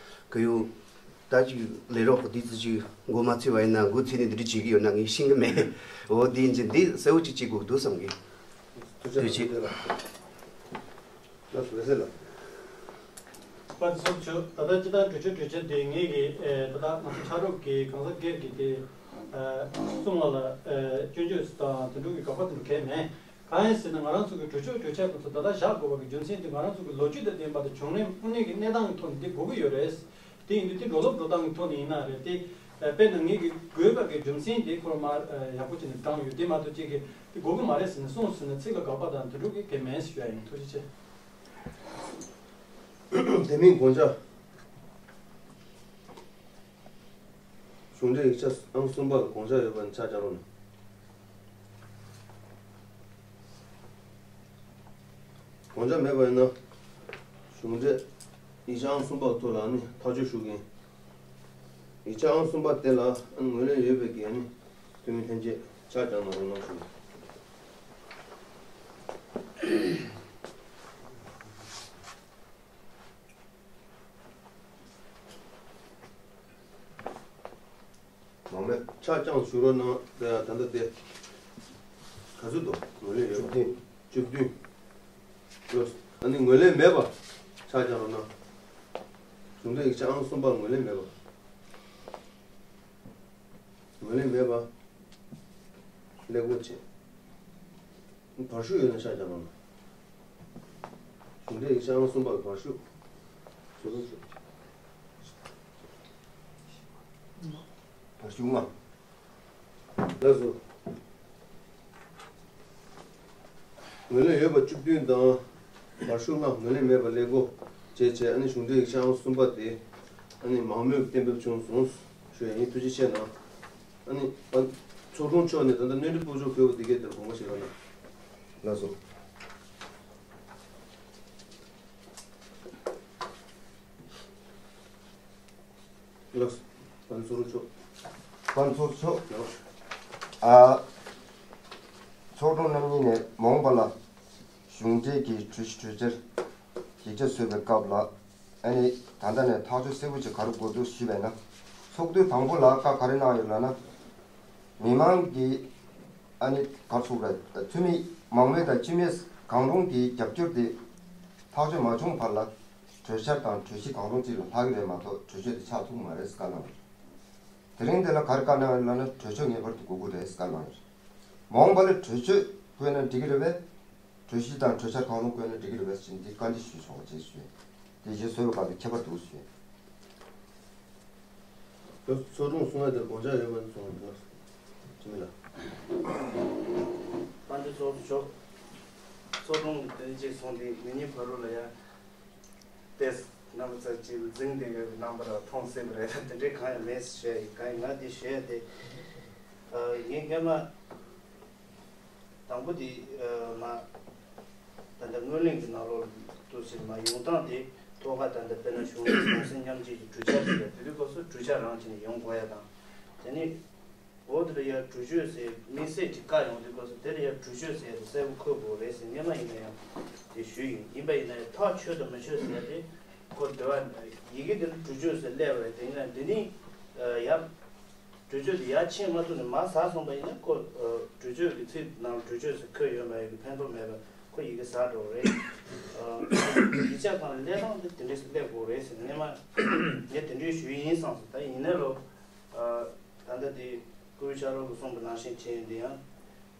གི་ཡོད། ད་ཅིག་ལས་རོགས་ཀྱི་དུས་ཚོད་ཅིག་འགོ་མ་ཚུགས་པ་ཡིན་ན་འགོ་ཚུགས་ནས་འདི་འདྲ་བྱེད་ཀྱི་ཡོད་ན་ངས་ཤེས་ཀྱི་མེད། འོ་དེ་ཡིན་ཅིང་འདི་གསལ་བོ་ཅིག་བྱེད་དགོས་འདུག་བསམ་གི། ཐུགས་རྗེ་ཆེ། ལགས་སོ་ལགས་སོ་ལགས། པ་ཚོགས་ཆུ་ད་ལྟ་སྤྱི་བཏང་གྲོས་ཆོད་གྲོས་འཆར་དེ་ངེད་ཀྱི་ད་ལྟ་ང་ཚོ་ཕྱག་རོགས་ཀྱི་གང་ཟག་སྒེར་གྱི་དེ་གསུང་བ་ལ་སྐྱོན་བརྗོད་དང་དེ་འདྲ་གི་དགག་པ་དེ་འདྲ་གས་མེད། གང་ཡིན་ཟེར་ན། ང་རང་ཚོ་གི་གྲོས་ཆོད་གྲོས་འཆར་དེ་ཚོ་ད་ལྟ་བཞག་དགོས་པ་གི་རྒྱུ་མཚན་དེ། ང་རང་ཚོ་གི་ལོ་རྒྱུས་དང་ལྡན་པ་དང་བྱུང་རིམ་དངོས་གནས་ཀྱི་གནས་སྟངས་ཀྱི་ཐོག་ནས་འདི་དགོས་ཀྱི་ཡོད་རེད། དེ་ཡིན་དུས་དེ་འགྲོ་ལུགས་འགྲོ་སྟངས་ཀྱི་ཐོག་ནས་ཡིན་ན་རེད། དེ་དཔེར་ན་ངེད་ཀྱི་དགོས་པ་གི་རྒྱུ་མཚན་དེ་ཁོ་རང་མར་ཡག་པོ་བྱས་ནས་བཏང་ཡོད། དེ་མ་གཏོགས་ཅིག་གིས་དེ་དགོས་ཀྱི་མ་རེད་ཟེར་ནས་གསུངས་ཟེར་ན་ཚིག་ལ་དགག་པ་དང་དེ་འདྲ་གི་གལ་མེད་ཞུ་ཡ་ཡིན། ཐུགས་རྗེ་ཆེ། དེ་མིན་དགོངས་འཆར། གཞུང་འབྲེལ་ཡིག་ཆ་ཨང་གསུམ་པ་ལ་དགོངས་འཆར་ཡོད་པ་ཡིན་ན་ཕྱག་བརྐྱངས་རོགས་གནང་། དགོངས་འཆར་མེད་པ་ཡིན་ན། གཞུང་འབྲེལ་ཡིག་ཆ་ཨང་གསུམ་པ་ཐོག་ལ་ནི་ཐག་གཅོད་ཞུ་གི་ཡིན། ཡིག་ཆ་ཨང་གསུམ་པ་དེ་ལ་ངོས་ལེན་ཡོད་པའི་གི་ནི་འཐུས་མི་ལྷན་རྒྱས་ཕྱག་བརྐྱངས་གནང་རོགས་གནང་ཞུ། མང་མོས་ཕྱག་བརྐྱངས་ཞུ་རོགས་གནང་། དེ་ཡང་ད་ལྟ་དེ་ག་ཚོད་འདུག་ངོས་ལེན་ཡོད་པ། བཅུ་བདུན། བཅུ་བདུན། ལགས་སོ། ཨ་ནི་ངོས་ལེན་མེད་པ་ཕྱག་བརྐྱངས་རོགས་གནང་། གཞུང་འབྲེལ་ཡིག་ཆ་ཨང་གསུམ་པ་ངོས་ལེན་མེད་པ། ངོས་ལེན་མེད་པ། ཀླད་ཀོར་བྱེད། བར་ཞུ་ཡོད་ན་ཤག་རྒྱབ་རོགས་གནང་། གཞུང་འབྲེལ་ཡིག་ཆ་ཨང་གསུམ་པ་བར་ཞུ། བར་ཞུ་ལྔ། ལགས་སོ། ངོས་ལེན་ཡོད་པ་བཅུ་བདུན་དང་། བར་ཞུ་ལྔ། ངོས་ལེན་མེད་པ་ཀླད་ཀོར་བྱས་བྱས། ཨ་ནི་གཞུང་འབྲེལ་ཡིག་ཆ་ཨང་གསུམ་པ་དེ་ཨ་ནི་མང་མོས་གཏན་འབེབས་བྱུང་སོང་ཞུ་ཡ་ཡིན། ཐུགས་རྗེ་ཆེ་གནང་། ཨ་ནི་ཨ་ཚོགས་དྲུང་མཆོག་ནས་ད་ལྟ་སྣོན་འཕྲི་སྤོ་སྒྱུར་དགོས་པ་འདི་གའི་དེར་དགོངས་པ་བཞེས་རོགས་གནང་། ལགས་སོ། ལགས་སོ། ཕན་ཚུན་ཚོགས། ཕན་ཚུན་ཚོགས། ལགས། ཨ། ཚོགས་དྲུང་རྣམ་གཉིས་ནས་མ་འོངས་པ་ལ་གཞུང་འབྲེལ་གྱི་གྲོས་གཞི་གྲོས་འཆར་ཡིག་ཆ་བཟོ་བའི་སྐབས་ལ། ཨ་ནི་ད་ལྟ་ནས་ཐག་གཅོད་གསལ་པོ་ཅིག་ག་རེ་དགོས་འདུག་ཞུས་པས་ན། ཚོགས་དུས་དང་པོ་ལ་བཀའ་ག་རེ་གནང་ཡོད་ལབ་ན། མི་མང་གི་ཨ་ནི་ག་རེ་ཟེར་དགོས་རེད། འཐུས་མི་མང་མོས་དང་སྤྱི་མོས་གང་རུང་གི་རྒྱབ་སྐྱོར་དེ་ཐག་གཅོད་མ་བྱུང་བར་ལ། གྲོས་འཆར་དང་གྲོས་གཞི་གང་རུང་གཅིག་ལ་ལྷག་གི་རེད་མ་གཏོགས་གྲོས་ཆོད་དེ་ཆགས་ཐུབ་ཀྱི་མ་རེད་ཟེར་བཀའ་གནང་ཡོད། དེ་རིང་དེ་ལ་ག་རེ་བཀའ་གནང་ཡོད་ལབ་ན། གྲོས་ཆོད་ངེས་པར་དུ་དགོས་ཀྱི་རེད་ཟེར་བཀའ་གནང་ཡོད། མ་འོངས་པ་ལ་གྲོས་ཆོད་བཀོད་ན་འགྲིག་གི་རེད་པས། གྲོས་གཞི་དང་གྲོས་འཆར་གང་རུང་བཀོད་ན་འགྲིག་གི་རེད་པས་ཟེར་འདི་བཀའ་འདྲི་ཞུས་ཆོག་ཅེས་ཞུས། དེ་གཞི་བཟོ་བའི་སྐབས་སུ་ཁྱད་པར་འདུག་ཞུས། ཚོགས་དྲུང་གསུང་ཡ་དེར་དགོངས་འཆར་ཡོད་པ་གསུངས་འདུག་ཅི་མི་ལ། དཔལ་ལྡན་ཚོགས་གཙོ་མཆོག་ཚོགས་དྲུང་དེ་གཅིག་སོང་དེ་མི་གཉིས་བར་དུ་ལ་ཡ། ཏེས་རྣམ་པ་ཚོ་གཅིག་འཛིང་དེ་གི་རྣམ་པ་ལ་མཐོང་སྲིད་པ་རེད། ད་དེ་འདྲའི་གང་ཡང་མེད་ཞུ་ཡ་ཡིན། གང་ཡིན་ང་དེ་ཞུ་ཡ་དེ། ཨ་ངས་སྔན་མ་དང་པོ་དེ་ཨ་མ་ད་ལྟ་སྔོན་གླེང་གི་ནང་ལོགས་ལ་འདུག་ཟེར་མ་ཡོང་སྟངས་དེ་ཐོག་ཁ་ད་ལྟ་དཔེར་ན་གཞུང་གི་གུང་སེང་མཉམ་སྐྱེད་ཀྱི་གྲོས་འཆར་ཟེར་ཡ་དེ་དུས་སྐབས་སུ་གྲོས་འཆར་རང་བྱས་ནས་ཡོང་དགོས་ཡ་དང་། དེ་ནི། འོ་དེ་ལ་ཡ་གྲོས་ཆོད་ཟེར་དམིགས་བསལ་གྱི་བཀའ་ཡོང་དུས་སྐབས་སུ་དེ་ལ་ཡ་གྲོས་ཆོད་ཟེར་ཡ་དེ་གསལ་པོ་འཁོད་དགོས་རེད་ཟེར་སྔན་མ་ཡིན་ན་ཡང་དེ་ཞུས་ཡིན། ཡིན་པ་ཡིན་ན་ཡང་ཐག་ཆོད་དང་མི་ཆོད་ཟེར་ཡ་དེ་ཁོ་འདྲ་བ་ཡི་གེ་དེ་ལ་གྲོས་ཆོད་ཟེར་སླེབས་པ་རེད། དེ་ཡིན་ན་འདི་ནི་ཡ་གྲོས་ཆོད་དེ་ཡ་ཕྱིན་མ་ཐུབ་ནས་མར་ཟག་སོང་པ་ཡིན་ན་ཁོ་གྲོས་ཆོད་ཀྱི་ཚིག་ནང་གྲོས་ཆོད་ཟེར་འཁོད་ཡོད་མ་ཡོད་ཀྱི་ཕན་ཐོགས་མེད་པ་ཁོ་ཡི་གེ་ཟག་འགྲོ་བ་རེད། ཡིག་ཆ་སྒང་ལ་སླེབས་སྟངས་དེ་དེ་འདྲས་སླེབས་དགོས་རེད་ཟེར་སྔན་མ་ངས་དེ་འདྲས་ཞུས་ཡིན་བསམ་སོང་། ད་ཡིན་ན་ལོ། ད་ལྟ་དེ་སྐུའི་ཕྱག་རོགས་ཀྱིས་གསུངས་པ་ནང་བཞིན་བྱས་ཡིན་དེ་ཡང་།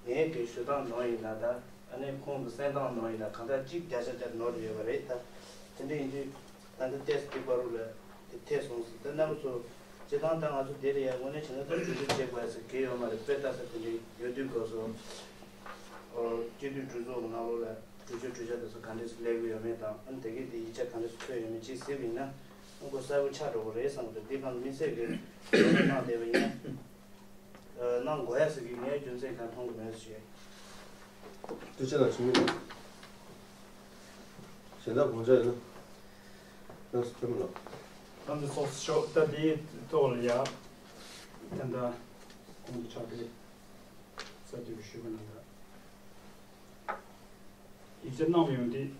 ངས་ཀྱི་ཞུ་སྟངས་ནང་ཡིན་ན་ད། ཨ་ནི་ཁོང་གི་གསན་སྟངས་ནང་ཡིན་ན་གང་ལྟར་གཅིག་བརྒྱ་ཆ་བརྒྱ་ནོར་ཡོད་པ་རེད་ད། དེ་འདྲ་ཡིན་དུས་ད་ལྟ་ཏེས་ཀྱི་བར་རུ་ལ་དེ་ཐེ་སོང་ཟིན་ད་རྣམ་པ་ཚོ། སྤྱི་བཏང་ད་ང་ཚོ་དེ་ལ་ཡང་དངོས་གནས་བྱས་ན་ད་གྲོས་བསྡུར་བྱེད་དགོས་ཟེར་གི་ཡོད་མ་རེད། དཔེ་ལྟ་ས་དེ་འདྲ་ཡོད་དུས་སྐབས་སུ། སྤྱི་འཐུས་གྲོས་ཚོགས་ཀྱི་ནང་ལོགས་ལ་གྲོས་ཆོད་གྲོས་འཆར་དེ་ཚོ་ག་འདྲས་སེ་སླེབས་ཀྱི་ཡོད་མེད་དང་། ཨ་ནི་དེ་གས་དེ་ཡིག་ཆ་ག་འདྲས་སེ་འཁོད་ཡོད་མེད་ཅིག་གཟིགས་པ་ཡིན་ན། ཨ་ཁོ་གསལ་པོ་ཆགས་འགྲོ་གི་རེད་བསམ་གི་འདུག་འདི་གང་དམིགས་བསལ་གྱི་བརྗོད་གནང་བསྡད་པ་ཡིན་ན། གནང་དགོས་ཡ་ཟེར་གི་ངས་རྒྱུ་མཚན་གང་མཐོང་གི་མེད་ཟེར་ཞུ། ཐུགས་རྗེ་གནང་། ཞུ་མི་འདུག་གཞན་དག་དགོངས་འཆར་ཡོད་ན། ལགས་སོ། ཐོན་མི་ལགས། ཨ་ནི་ཚོགས་གཙོ་མཆོག་ད་འདིའི་ཐོག་ལ་ཡ། ད་ལྟ་གོང་དུ་ཕྱག་དཔེ་གསར་དུ་ཞུས་པ་ནང་ལྟར། ཡིག་ཆ་གནང་ཡོང་དུས།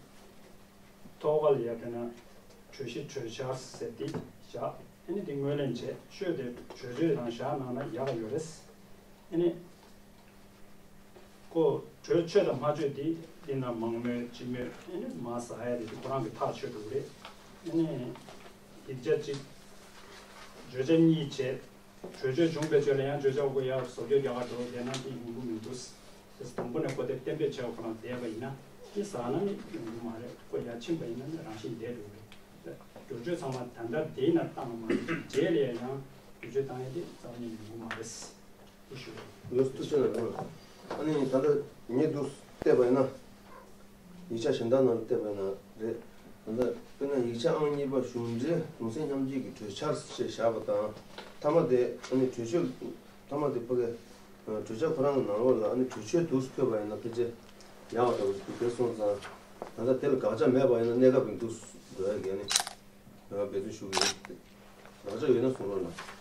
ཐོག་ཁ་ལ་ཡ་དེ་ན་གྲོས་གཞི་གྲོས་འཆར་ཟེར་དེ་བཞག་ཨ་ནི་དེ་ངོས་ལེན་བྱས། ཤོས་དེ་གྲོས་ཆོད་རང་བཞག་གནང་ན་ཡག་ཡོད་རེད། ཨ་ནི་ཁོ་གྲོས་ཆོད་དང་མ་ཆོད་དེ་འདི་ན་མང་མོས་སྤྱི་མོས་ཨ་ནི་མ་ཟ་ཡ་དེ་ཁོ་རང་གི་ཐག་ཆོད་འགྲོ་གི་རེད། ཨ་ནི་ཡིག་ཆ་གཅིག་བརྗོད་བྱ་གཉིས་བྱས། གྲོས་ཆོད་བྱུང་བའི་རྗེས་ལ་ཡང་བརྗོད་བྱ་དགུ་ཡར་བཟོ་བཅོས་རྒྱག་ག་འགྲོ་བསྡད་ན་དེ་ཡོང་གི་མི་འདུག་དེ་དང་པོ་ནས་ཁོ་དེ་གཏན་འབེབས་བྱས་པ་ཁོ་རང་བསྡད་པ་ཡིན་ན་དེ་ཟ་ན་ནི་ཡོང་གི་མ་རེད། ཁོ་ཡར་ཕྱིན་པ་ཡིན་ན་ནི་རང་བཞིན་བསྡད་འགྲོ་གི་རེད། བསྒྱུར་བཅོས་ཚང་མ་ད་ལྟ་དེའི་ནང་བཏང་བ་མ་གཏོགས་རྗེས་ལ་ཡང་བསྒྱུར་བཅོས་བཏང་ཡ་དེ་རྩ་བ་ནས་ཡོང་གི་མ་རེད། ལགས་སོ། ཐུགས་རྗེ་ཆེ་གནང་། ཨ་ནི་ད་ལྟ་ངས་འདུག་བལྟས་པ་ཡིན་ན། ཡིག་ཆ་གཞན་དག་ནང་ལ་བལྟས་པ་ཡིན་ན་རེད། ད་ལྟ་དཔེར་ན་ཡིག་ཆ་ཨང་གཉིས་པ་གཞུང་འབྲེལ་གུང་གསེང་མཉམ་སྤྱོད་ཀྱི་གྲོས་འཆར་ཞེས་བཞག་པ་དང་། མཐའ་མ་དེ་ཨ་ནི་གྲོས་ཆོད། མཐའ་མ་དེ་ཕ་གི་གྲོས་འཆར་ཁོ་རང་གི་ནང་ལོགས་ལ་ཨ་ནི་གྲོས་ཆོད་འདུག་བཀོད་པ་ཡིན་ན་ཕལ་ཆེར་ཡག་པ་འདྲ་བོ་ཞིག་འདུག་དེ་སོང་ཙང་ད་ལྟ་དེ་ལ་དགག་བྱ་མེད་པ་ཡིན་ན་གནས་སྐབས་རིང་འདུག་འགྲོ་ཡ་གི་ཨ་ནི་ང་འབད་བརྩོན་ཞུ་གི་ཡིན། དགག་བྱ་ཡོད་ན་གསུང་རོགས་གནང་།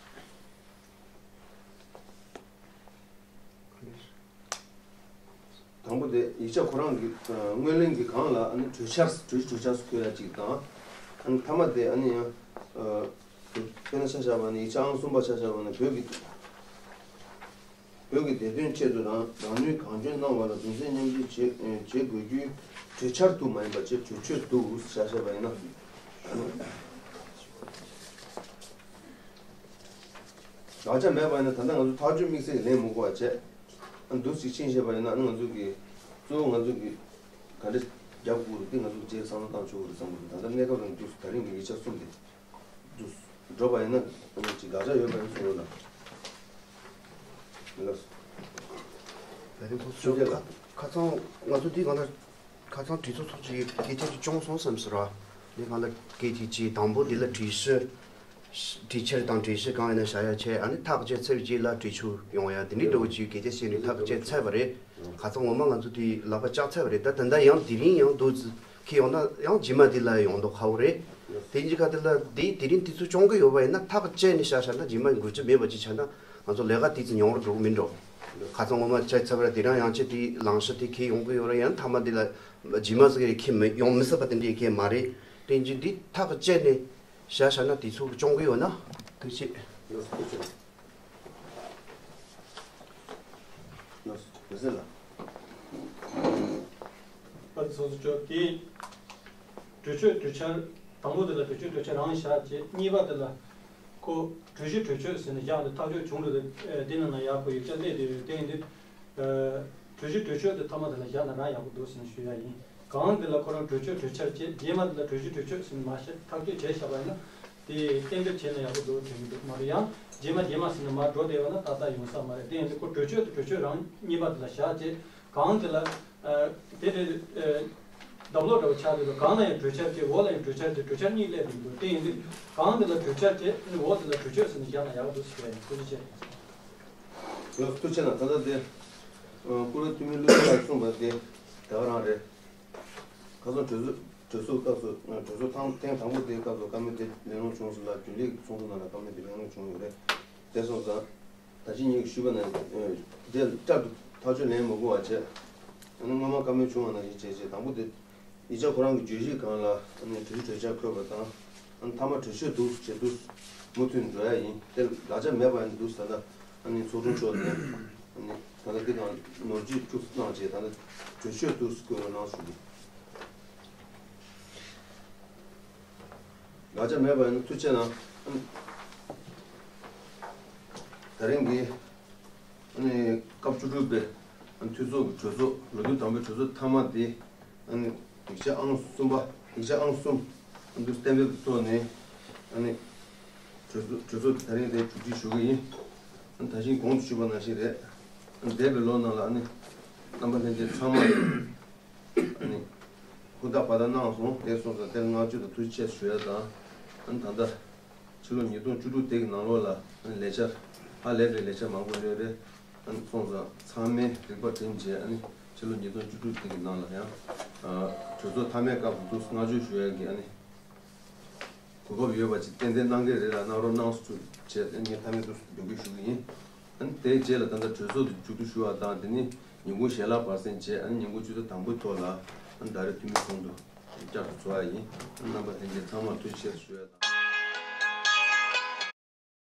དང་པོ་དེ་ཡིག་ཆ་ཁོ་རང་གི་ཨ་སྔོན་གླེང་གི་སྒང་ལ་ཨ་ནི་གྲོས་འཆར་གྲོས་གཞི་གྲོས་འཆར་སོགས་འཁོད་ཡ་གཅིག་དང་། ཨ་ནི་མཐའ་མ་དེ་ཨ་ནི་ཡང་ཨ་དཔེར་ན་ཆ་བཞག་པ་ནི་ཡིག་ཆ་ཨང་གསུམ་པ་ཆ་བཞག་པ་ནི་བོད་ཀྱི་བོད་ཀྱི་བདེ་དོན་ཆེད་དུ་རང་རང་ནུས་གང་ལྕོགས་གནང་བ་ལ་གདུང་སེམས་མཉམ་སྐྱེད་བྱེད་བྱེད་དགོས་རྒྱུའི་གྲོས་འཆར་དུ་མ་ཡིན་པ་བྱས་གྲོས་ཆོད་དུ་བཞག་བཞག་པ་ཡིན་ན། དགག་བྱ་མེད་པ་ཡིན་ན་ད་ལྟ་ང་ཚོ་ཐག་གཅོད་དམིགས་བསལ་ལེན་མི་དགོས་པ་བྱས། ཨ་འདུག་ཅིག་ཕྱིན་བཞག་པ་ཡིན་ན་ཨ་ང་ཚོ་གི་གཙོ་བོ་ང་ཚོ་གི་ག་འདྲ་རྒྱབ་དགོས་རེད་དེ་ང་ཚོ་གི་རྗེས་བསམ་བློ་བཏང་ཆོག་གི་རེད་བསམ་གི་འདུག་ད་ལྟ་གནས་སྐབས་རིང་འདུག་ད་རིང་གི་ཡིག་ཆ་གསུམ་དེ་འདུག་འགྲོ་བ་ཡིན་ན་ཨ་ཅིག་དགག་བྱ་ཡོད་པ་ཡིན་གསུང་རོགས་གནང་། ལགས་སོ། ད་རིང་ཚོགས་གཙོ་མཆོག་ལ། ཁ་སང་ང་ཚོ་འདི་གང་ལྟར་ཁ་སང་གྲོས་ཚོགས་ཚོགས་ཀྱི་སྐད་ཆ་ཅིག་བྱུང་སོང་བསམ་སོང་ར། འདི་གང་ལྟར་སྐད་ཅིག་ཅིག་དང་པོ་འདི་ལ་གྲོས་གཞི། གྲོས་འཆར་དང་གྲོས་གཞི་གང་ཡིན་ན་བཞག་ཡ་བྱས་ཨ་ནི་ཐག་བཅད་ཚར་རྗེས་ལ་གྲོས་ཆོད་ཡོང་ཡ་དེ་འདྲའི་འདྲ་བོ་ཅིག་སྐད་ཆ་བཤད་ནས་ཐག་བཅད་ཚར་བ་རེད། ཁ་སང་ངོ་མ་ང་ཚོ་དེ་ལག་པ་བཅག་ཚར་བ་རེད། ད་ད་ལྟ་ཡང་དེ་རིང་ཡང་རྡོ་རྩི་ཁེ་ཡོང་ན་ཡང་རྗེས་མ་དེ་ལ་ཡོང་མདོག་ཁ་པོ་རེད། དེ་གཉིས་ཀ་དེ་ལ་དེ་དེ་རིང་དུས་ཚོད་བཅོམ་གི་ཡོད་པ་ཡིན་ན་ཐག་བཅད་ནས་བཞག་བཞག་ན་རྗེས་མ་འགུལ་རྒྱུ་མེད་པ་ཅིག་ཆགས་ན་ང་ཚོ་ལས་ཀ་དེ་ཚོ་ཉུང་རུ་འགྲོ་གི་མིན་འགྲོ། ཁ་སང་ངོ་མ་བྱས་ཚར་བ་རེད། དེ་རིང་ཡང་ཆེ་དེ་ལངས་ཤག་དེ་ཁེ་ཡོང་གི་ཡོད་རེད། ཡང་མཐའ་མ་དེ་ལ་རྗེས་མ་ཟེར་གི་རེད་ཁེ་མི་ཡོང་མི་སྲིད་པ་དེ་འདྲའི་ཁེ་མ་རེད། དེ་གཉིས་འདི་ཐག་བཅད་ནས་བཞག་བཞག་ན་དུས་ཚོད་བཅོམ་གི་ཡོད་ན། ཐུགས་རྗེ་ཆེ། ལགས་སོ། ཐུགས་རྗེ་ཆེ། ལགས་སོ། ལགས་སོ། ཨ་ཙི་སོ་སོ་ཅོག་དེ། གྲོས་ཆོད་གྲོས་འཆར། དང་པོ་དེ་ལ་གྲོས་ཆོད་གྲོས་འཆར་རང་བཞག་བྱས་གཉིས་པ་དེ་ལ། ཁོ་གྲོས་གཞི་གྲོས་ཆོད་ཟེར་ནས་བཞག་འདི་ཐག་གཅོད་བྱུང་འགྲོ་དེ་དེ་ནང་ན་ཡག་པོ་ཡིག་ཆ་སླེབས་དེ་ཡོད་དེ་ཡིན་དུས། གྲོས་གཞི་གྲོས་ཆོད་དེ་ཐ་མ་དེ་ལ་བཞག་ན་རང་ཡག་པོ་འདུག་ཟེར་ནས་ཞུ་ཡ་ཡིན། གང་དེ་ལ་ཁོ་རང་གྲོས་ཆོད་གྲོས་འཆར་བྱས་རྗེས་མ་དེ་ལ་གྲོས་གཞི་གྲོས་ཆོད་ཟེར་ནས་མ་བཤད་ཐག་གཅོད་བྱས་བཞག་པ་ཡིན་ན། དེ་གཏན་འབེབས་བྱས་ན་ཡག་པོ་འདུག་དྲན་གྱི་འདུག་མ་རེད། ཡང་རྗེས་མ་རྗེས་མ་ཟེར་ནས་མར་འགྲོ་བསྡད་པ་ན་ཏག་ཏག་ཡོང་ས་མ་རེད། དེ་ཡིན་དུས་ཁོ་གྲོས་ཆོད་དེ་གྲོས་ཆོད་རང་གཉིས་པ་དེ་ལ་བཞག་བྱས་གང་དེ་ལ། དེ་དེ། རྡབ་ལོག་འདྲ་བོ་ཆགས་འདུག་གང་ལ་ཡང་གྲོས་འཆར་བྱས་འོག་ལ་ཡང་གྲོས་འཆར་བྱས་གྲོས་འཆར་གཉིས་སླེབས་འདུག་དེ་ཡིན་དུས་གང་དེ་ལ་གྲོས་འཆར་བྱས་འོག་དེ་ལ་གྲོས་ཆོད་ཟེར་ནས་བཞག་ན་ཡག་པོ་འདུག་ཟེར་བ་ཡིན། ཐུགས་རྗེ་ཆེ། ལགས་སོ། ཐུགས་རྗེ་ཆེ་གནང་། ད་ལྟ་དེ། ཨ་ཀུན་གླེང་ཐུན་མིན་སློབ་ཕྲུག་ལ་གསུངས་པ་དེ་དེ་ག་རང་རེད། ཁ་སང་གྲོས་ཚོགས་གྲོས་ཚོགས་སྐབས་སུ་གྲོས་ཚོགས་ཐེངས་ཐེངས་དང་པོ་དེའི་སྐབས་སུ་བཀའ་མོལ་དེ་གླེང་སློང་བྱུང་སོང་ལ་རྒྱུན་ལས་ཀྱི་ཚོགས་འདུ་ནང་ལ་བཀའ་མོལ་དེ་གླེང་སློང་བྱུང་ཡོད་རེད། དེ་སོང་ཙང་། ད་ཅི་ཉིད་ཀྱིས་ཞུས་པ་ནང་བཞིན་དེ་བསྐྱར་དུ་ཐག་གཅོད་ལེན་མི་དགོས་པ་བྱས། ཨ་ནི་སྔོན་མ་བཀའ་མོལ་བྱུང་བ་ནང་བཞིན་བྱས་རྗེས་དང་པོ་དེ། ཡིག་ཆ་ཁོ་རང་གི་བརྗོད་གཞི་སྒང་ལ་ཨ་ནི་གྲོས་གཞི་གྲོས་འཆར་འཁོད་པ་དང་། ཨ་ནི་མཐའ་མ་གྲོས་ཆོད་འདུག་བྱས་འདུག་མུ་མཐུད་འགྲོ་ཡ་ཡིན། དེ་དགག་བྱ་མེད་པ་ཡིན་འདུག་ད་ལྟ་ཨ་ནི་ཚོགས་དྲུང་མཆོག་ནས་ཨ་ནི་ད་ལྟ་འདི་སྒང་ནོར་བཅུད་བཅུག་གནང་བྱས་ད་ལྟ་གྲོས་ཆོད་འདུག་བཀོད་ཡོད་གནང་ཞུ་གི། དགག་བྱ་མེད་པ་ཡིན་ན་ཐུགས་རྗེ་གནང་། ད་རིང་གི་ཨ་ནི་སྐབས་བཅུ་དྲུག་པའི་ཨ་ནི་འཐུས་ཚོགས་ཀྱི་གྲོས་ཚོགས་ལོ་རྒྱུས་དང་པོའི་གྲོས་ཚོགས་མཐའ་མ་དེ་ཨ་ནི་ཡིག་ཆ་ཨང་གསུམ་པ། ཡིག་ཆ་ཨང་གསུམ་ཨ་ནི་གཏན་འབེབས་ཀྱི་ཐོག་ནས་ཨ་ནི་གྲོས་ཚོགས་གྲོས་ཚོགས་དེ་ད་རིང་དེ་མཇུག་སྒྲིལ་ཞུ་གི་ཡིན། ཨ་ནི་ད་གིན་གོང་དུ་ཞུས་པ་ནང་བཞིན་རེད། ཨ་ནི་འདས་པའི་ལོ་ནང་ལ་ཨ་ནི་རྣམ་པ་ལྷན་རྒྱས་ཚང་མ་ཨ་ནི་ཧུར་ཐག་འབད་ཐག་གནང་སོང་། དེ་སོང་ཙང་དེར་བསྔགས་བརྗོད་དང་ཐུགས་རྗེ་ཆེ་ཞུ་ཡ་དང་། ཨ་ནི་ད་ལྟ་ཕྱི་ལོ་ཉིས་སྟོང་བཅུ་དྲུག་དེ་གི་ནང་ལོགས་ལ་ཨ་ནི་ལས་འཆར་ཧ་ལས་པའི་ལས་འཆར་མང་པོ་ཡོད་རེད། ཨ་ནི་སོང་ཙང་ཚང་མས་རིག་པ་བསྒྲིམས་བྱས་ཨ་ནི་ཕྱི་ལོ་ཉིས་སྟོང་བཅུ་དྲུག་དེ་གི་ནང་ལ་ཡང་གྲོས་ཚོགས་མཐའ་མའི་སྐབས་སུ་བསྔགས་བརྗོད་ཞུ་ཡ་གི་ཨ་ནི། གོ་སྐབས་ཡོད་པ་ཅིག་ཏན་ཏན་གནང་གི་རེད་ལ་གནང་རོགས་གནང་ཞུ་བྱས་ངས་མཐའ་མའི་འདུག་འབོད་སྐུལ་ཞུ་གི་ཡིན། ཨ་ནི་དེའི་རྗེས་ལ་ད་ལྟ་གྲོས་ཚོགས་དེ་མཇུག་བསྡུ་ཞུ་བ་དང་དེ་ནི་ཉིན་གུང་ཞལ་ལག་བར་གསེང་བྱས་ཨ་ནི་ཉིན་གུང་ཆུ་ཚོད་དང་པོའི་ཐོག་ལ་ཨ་ནི་ད་རེས་འཐུས་མི་ཚོགས་འདུ་བསྐྱར་དུ་འཚོགས་ཡ་ཡིན། ཨ་ནི་རྣམ་པ་ལྷན་རྒྱས་ཚང་མར་ཐུགས་རྗེ་ཆེ་ཞུ་ཡ་དང་།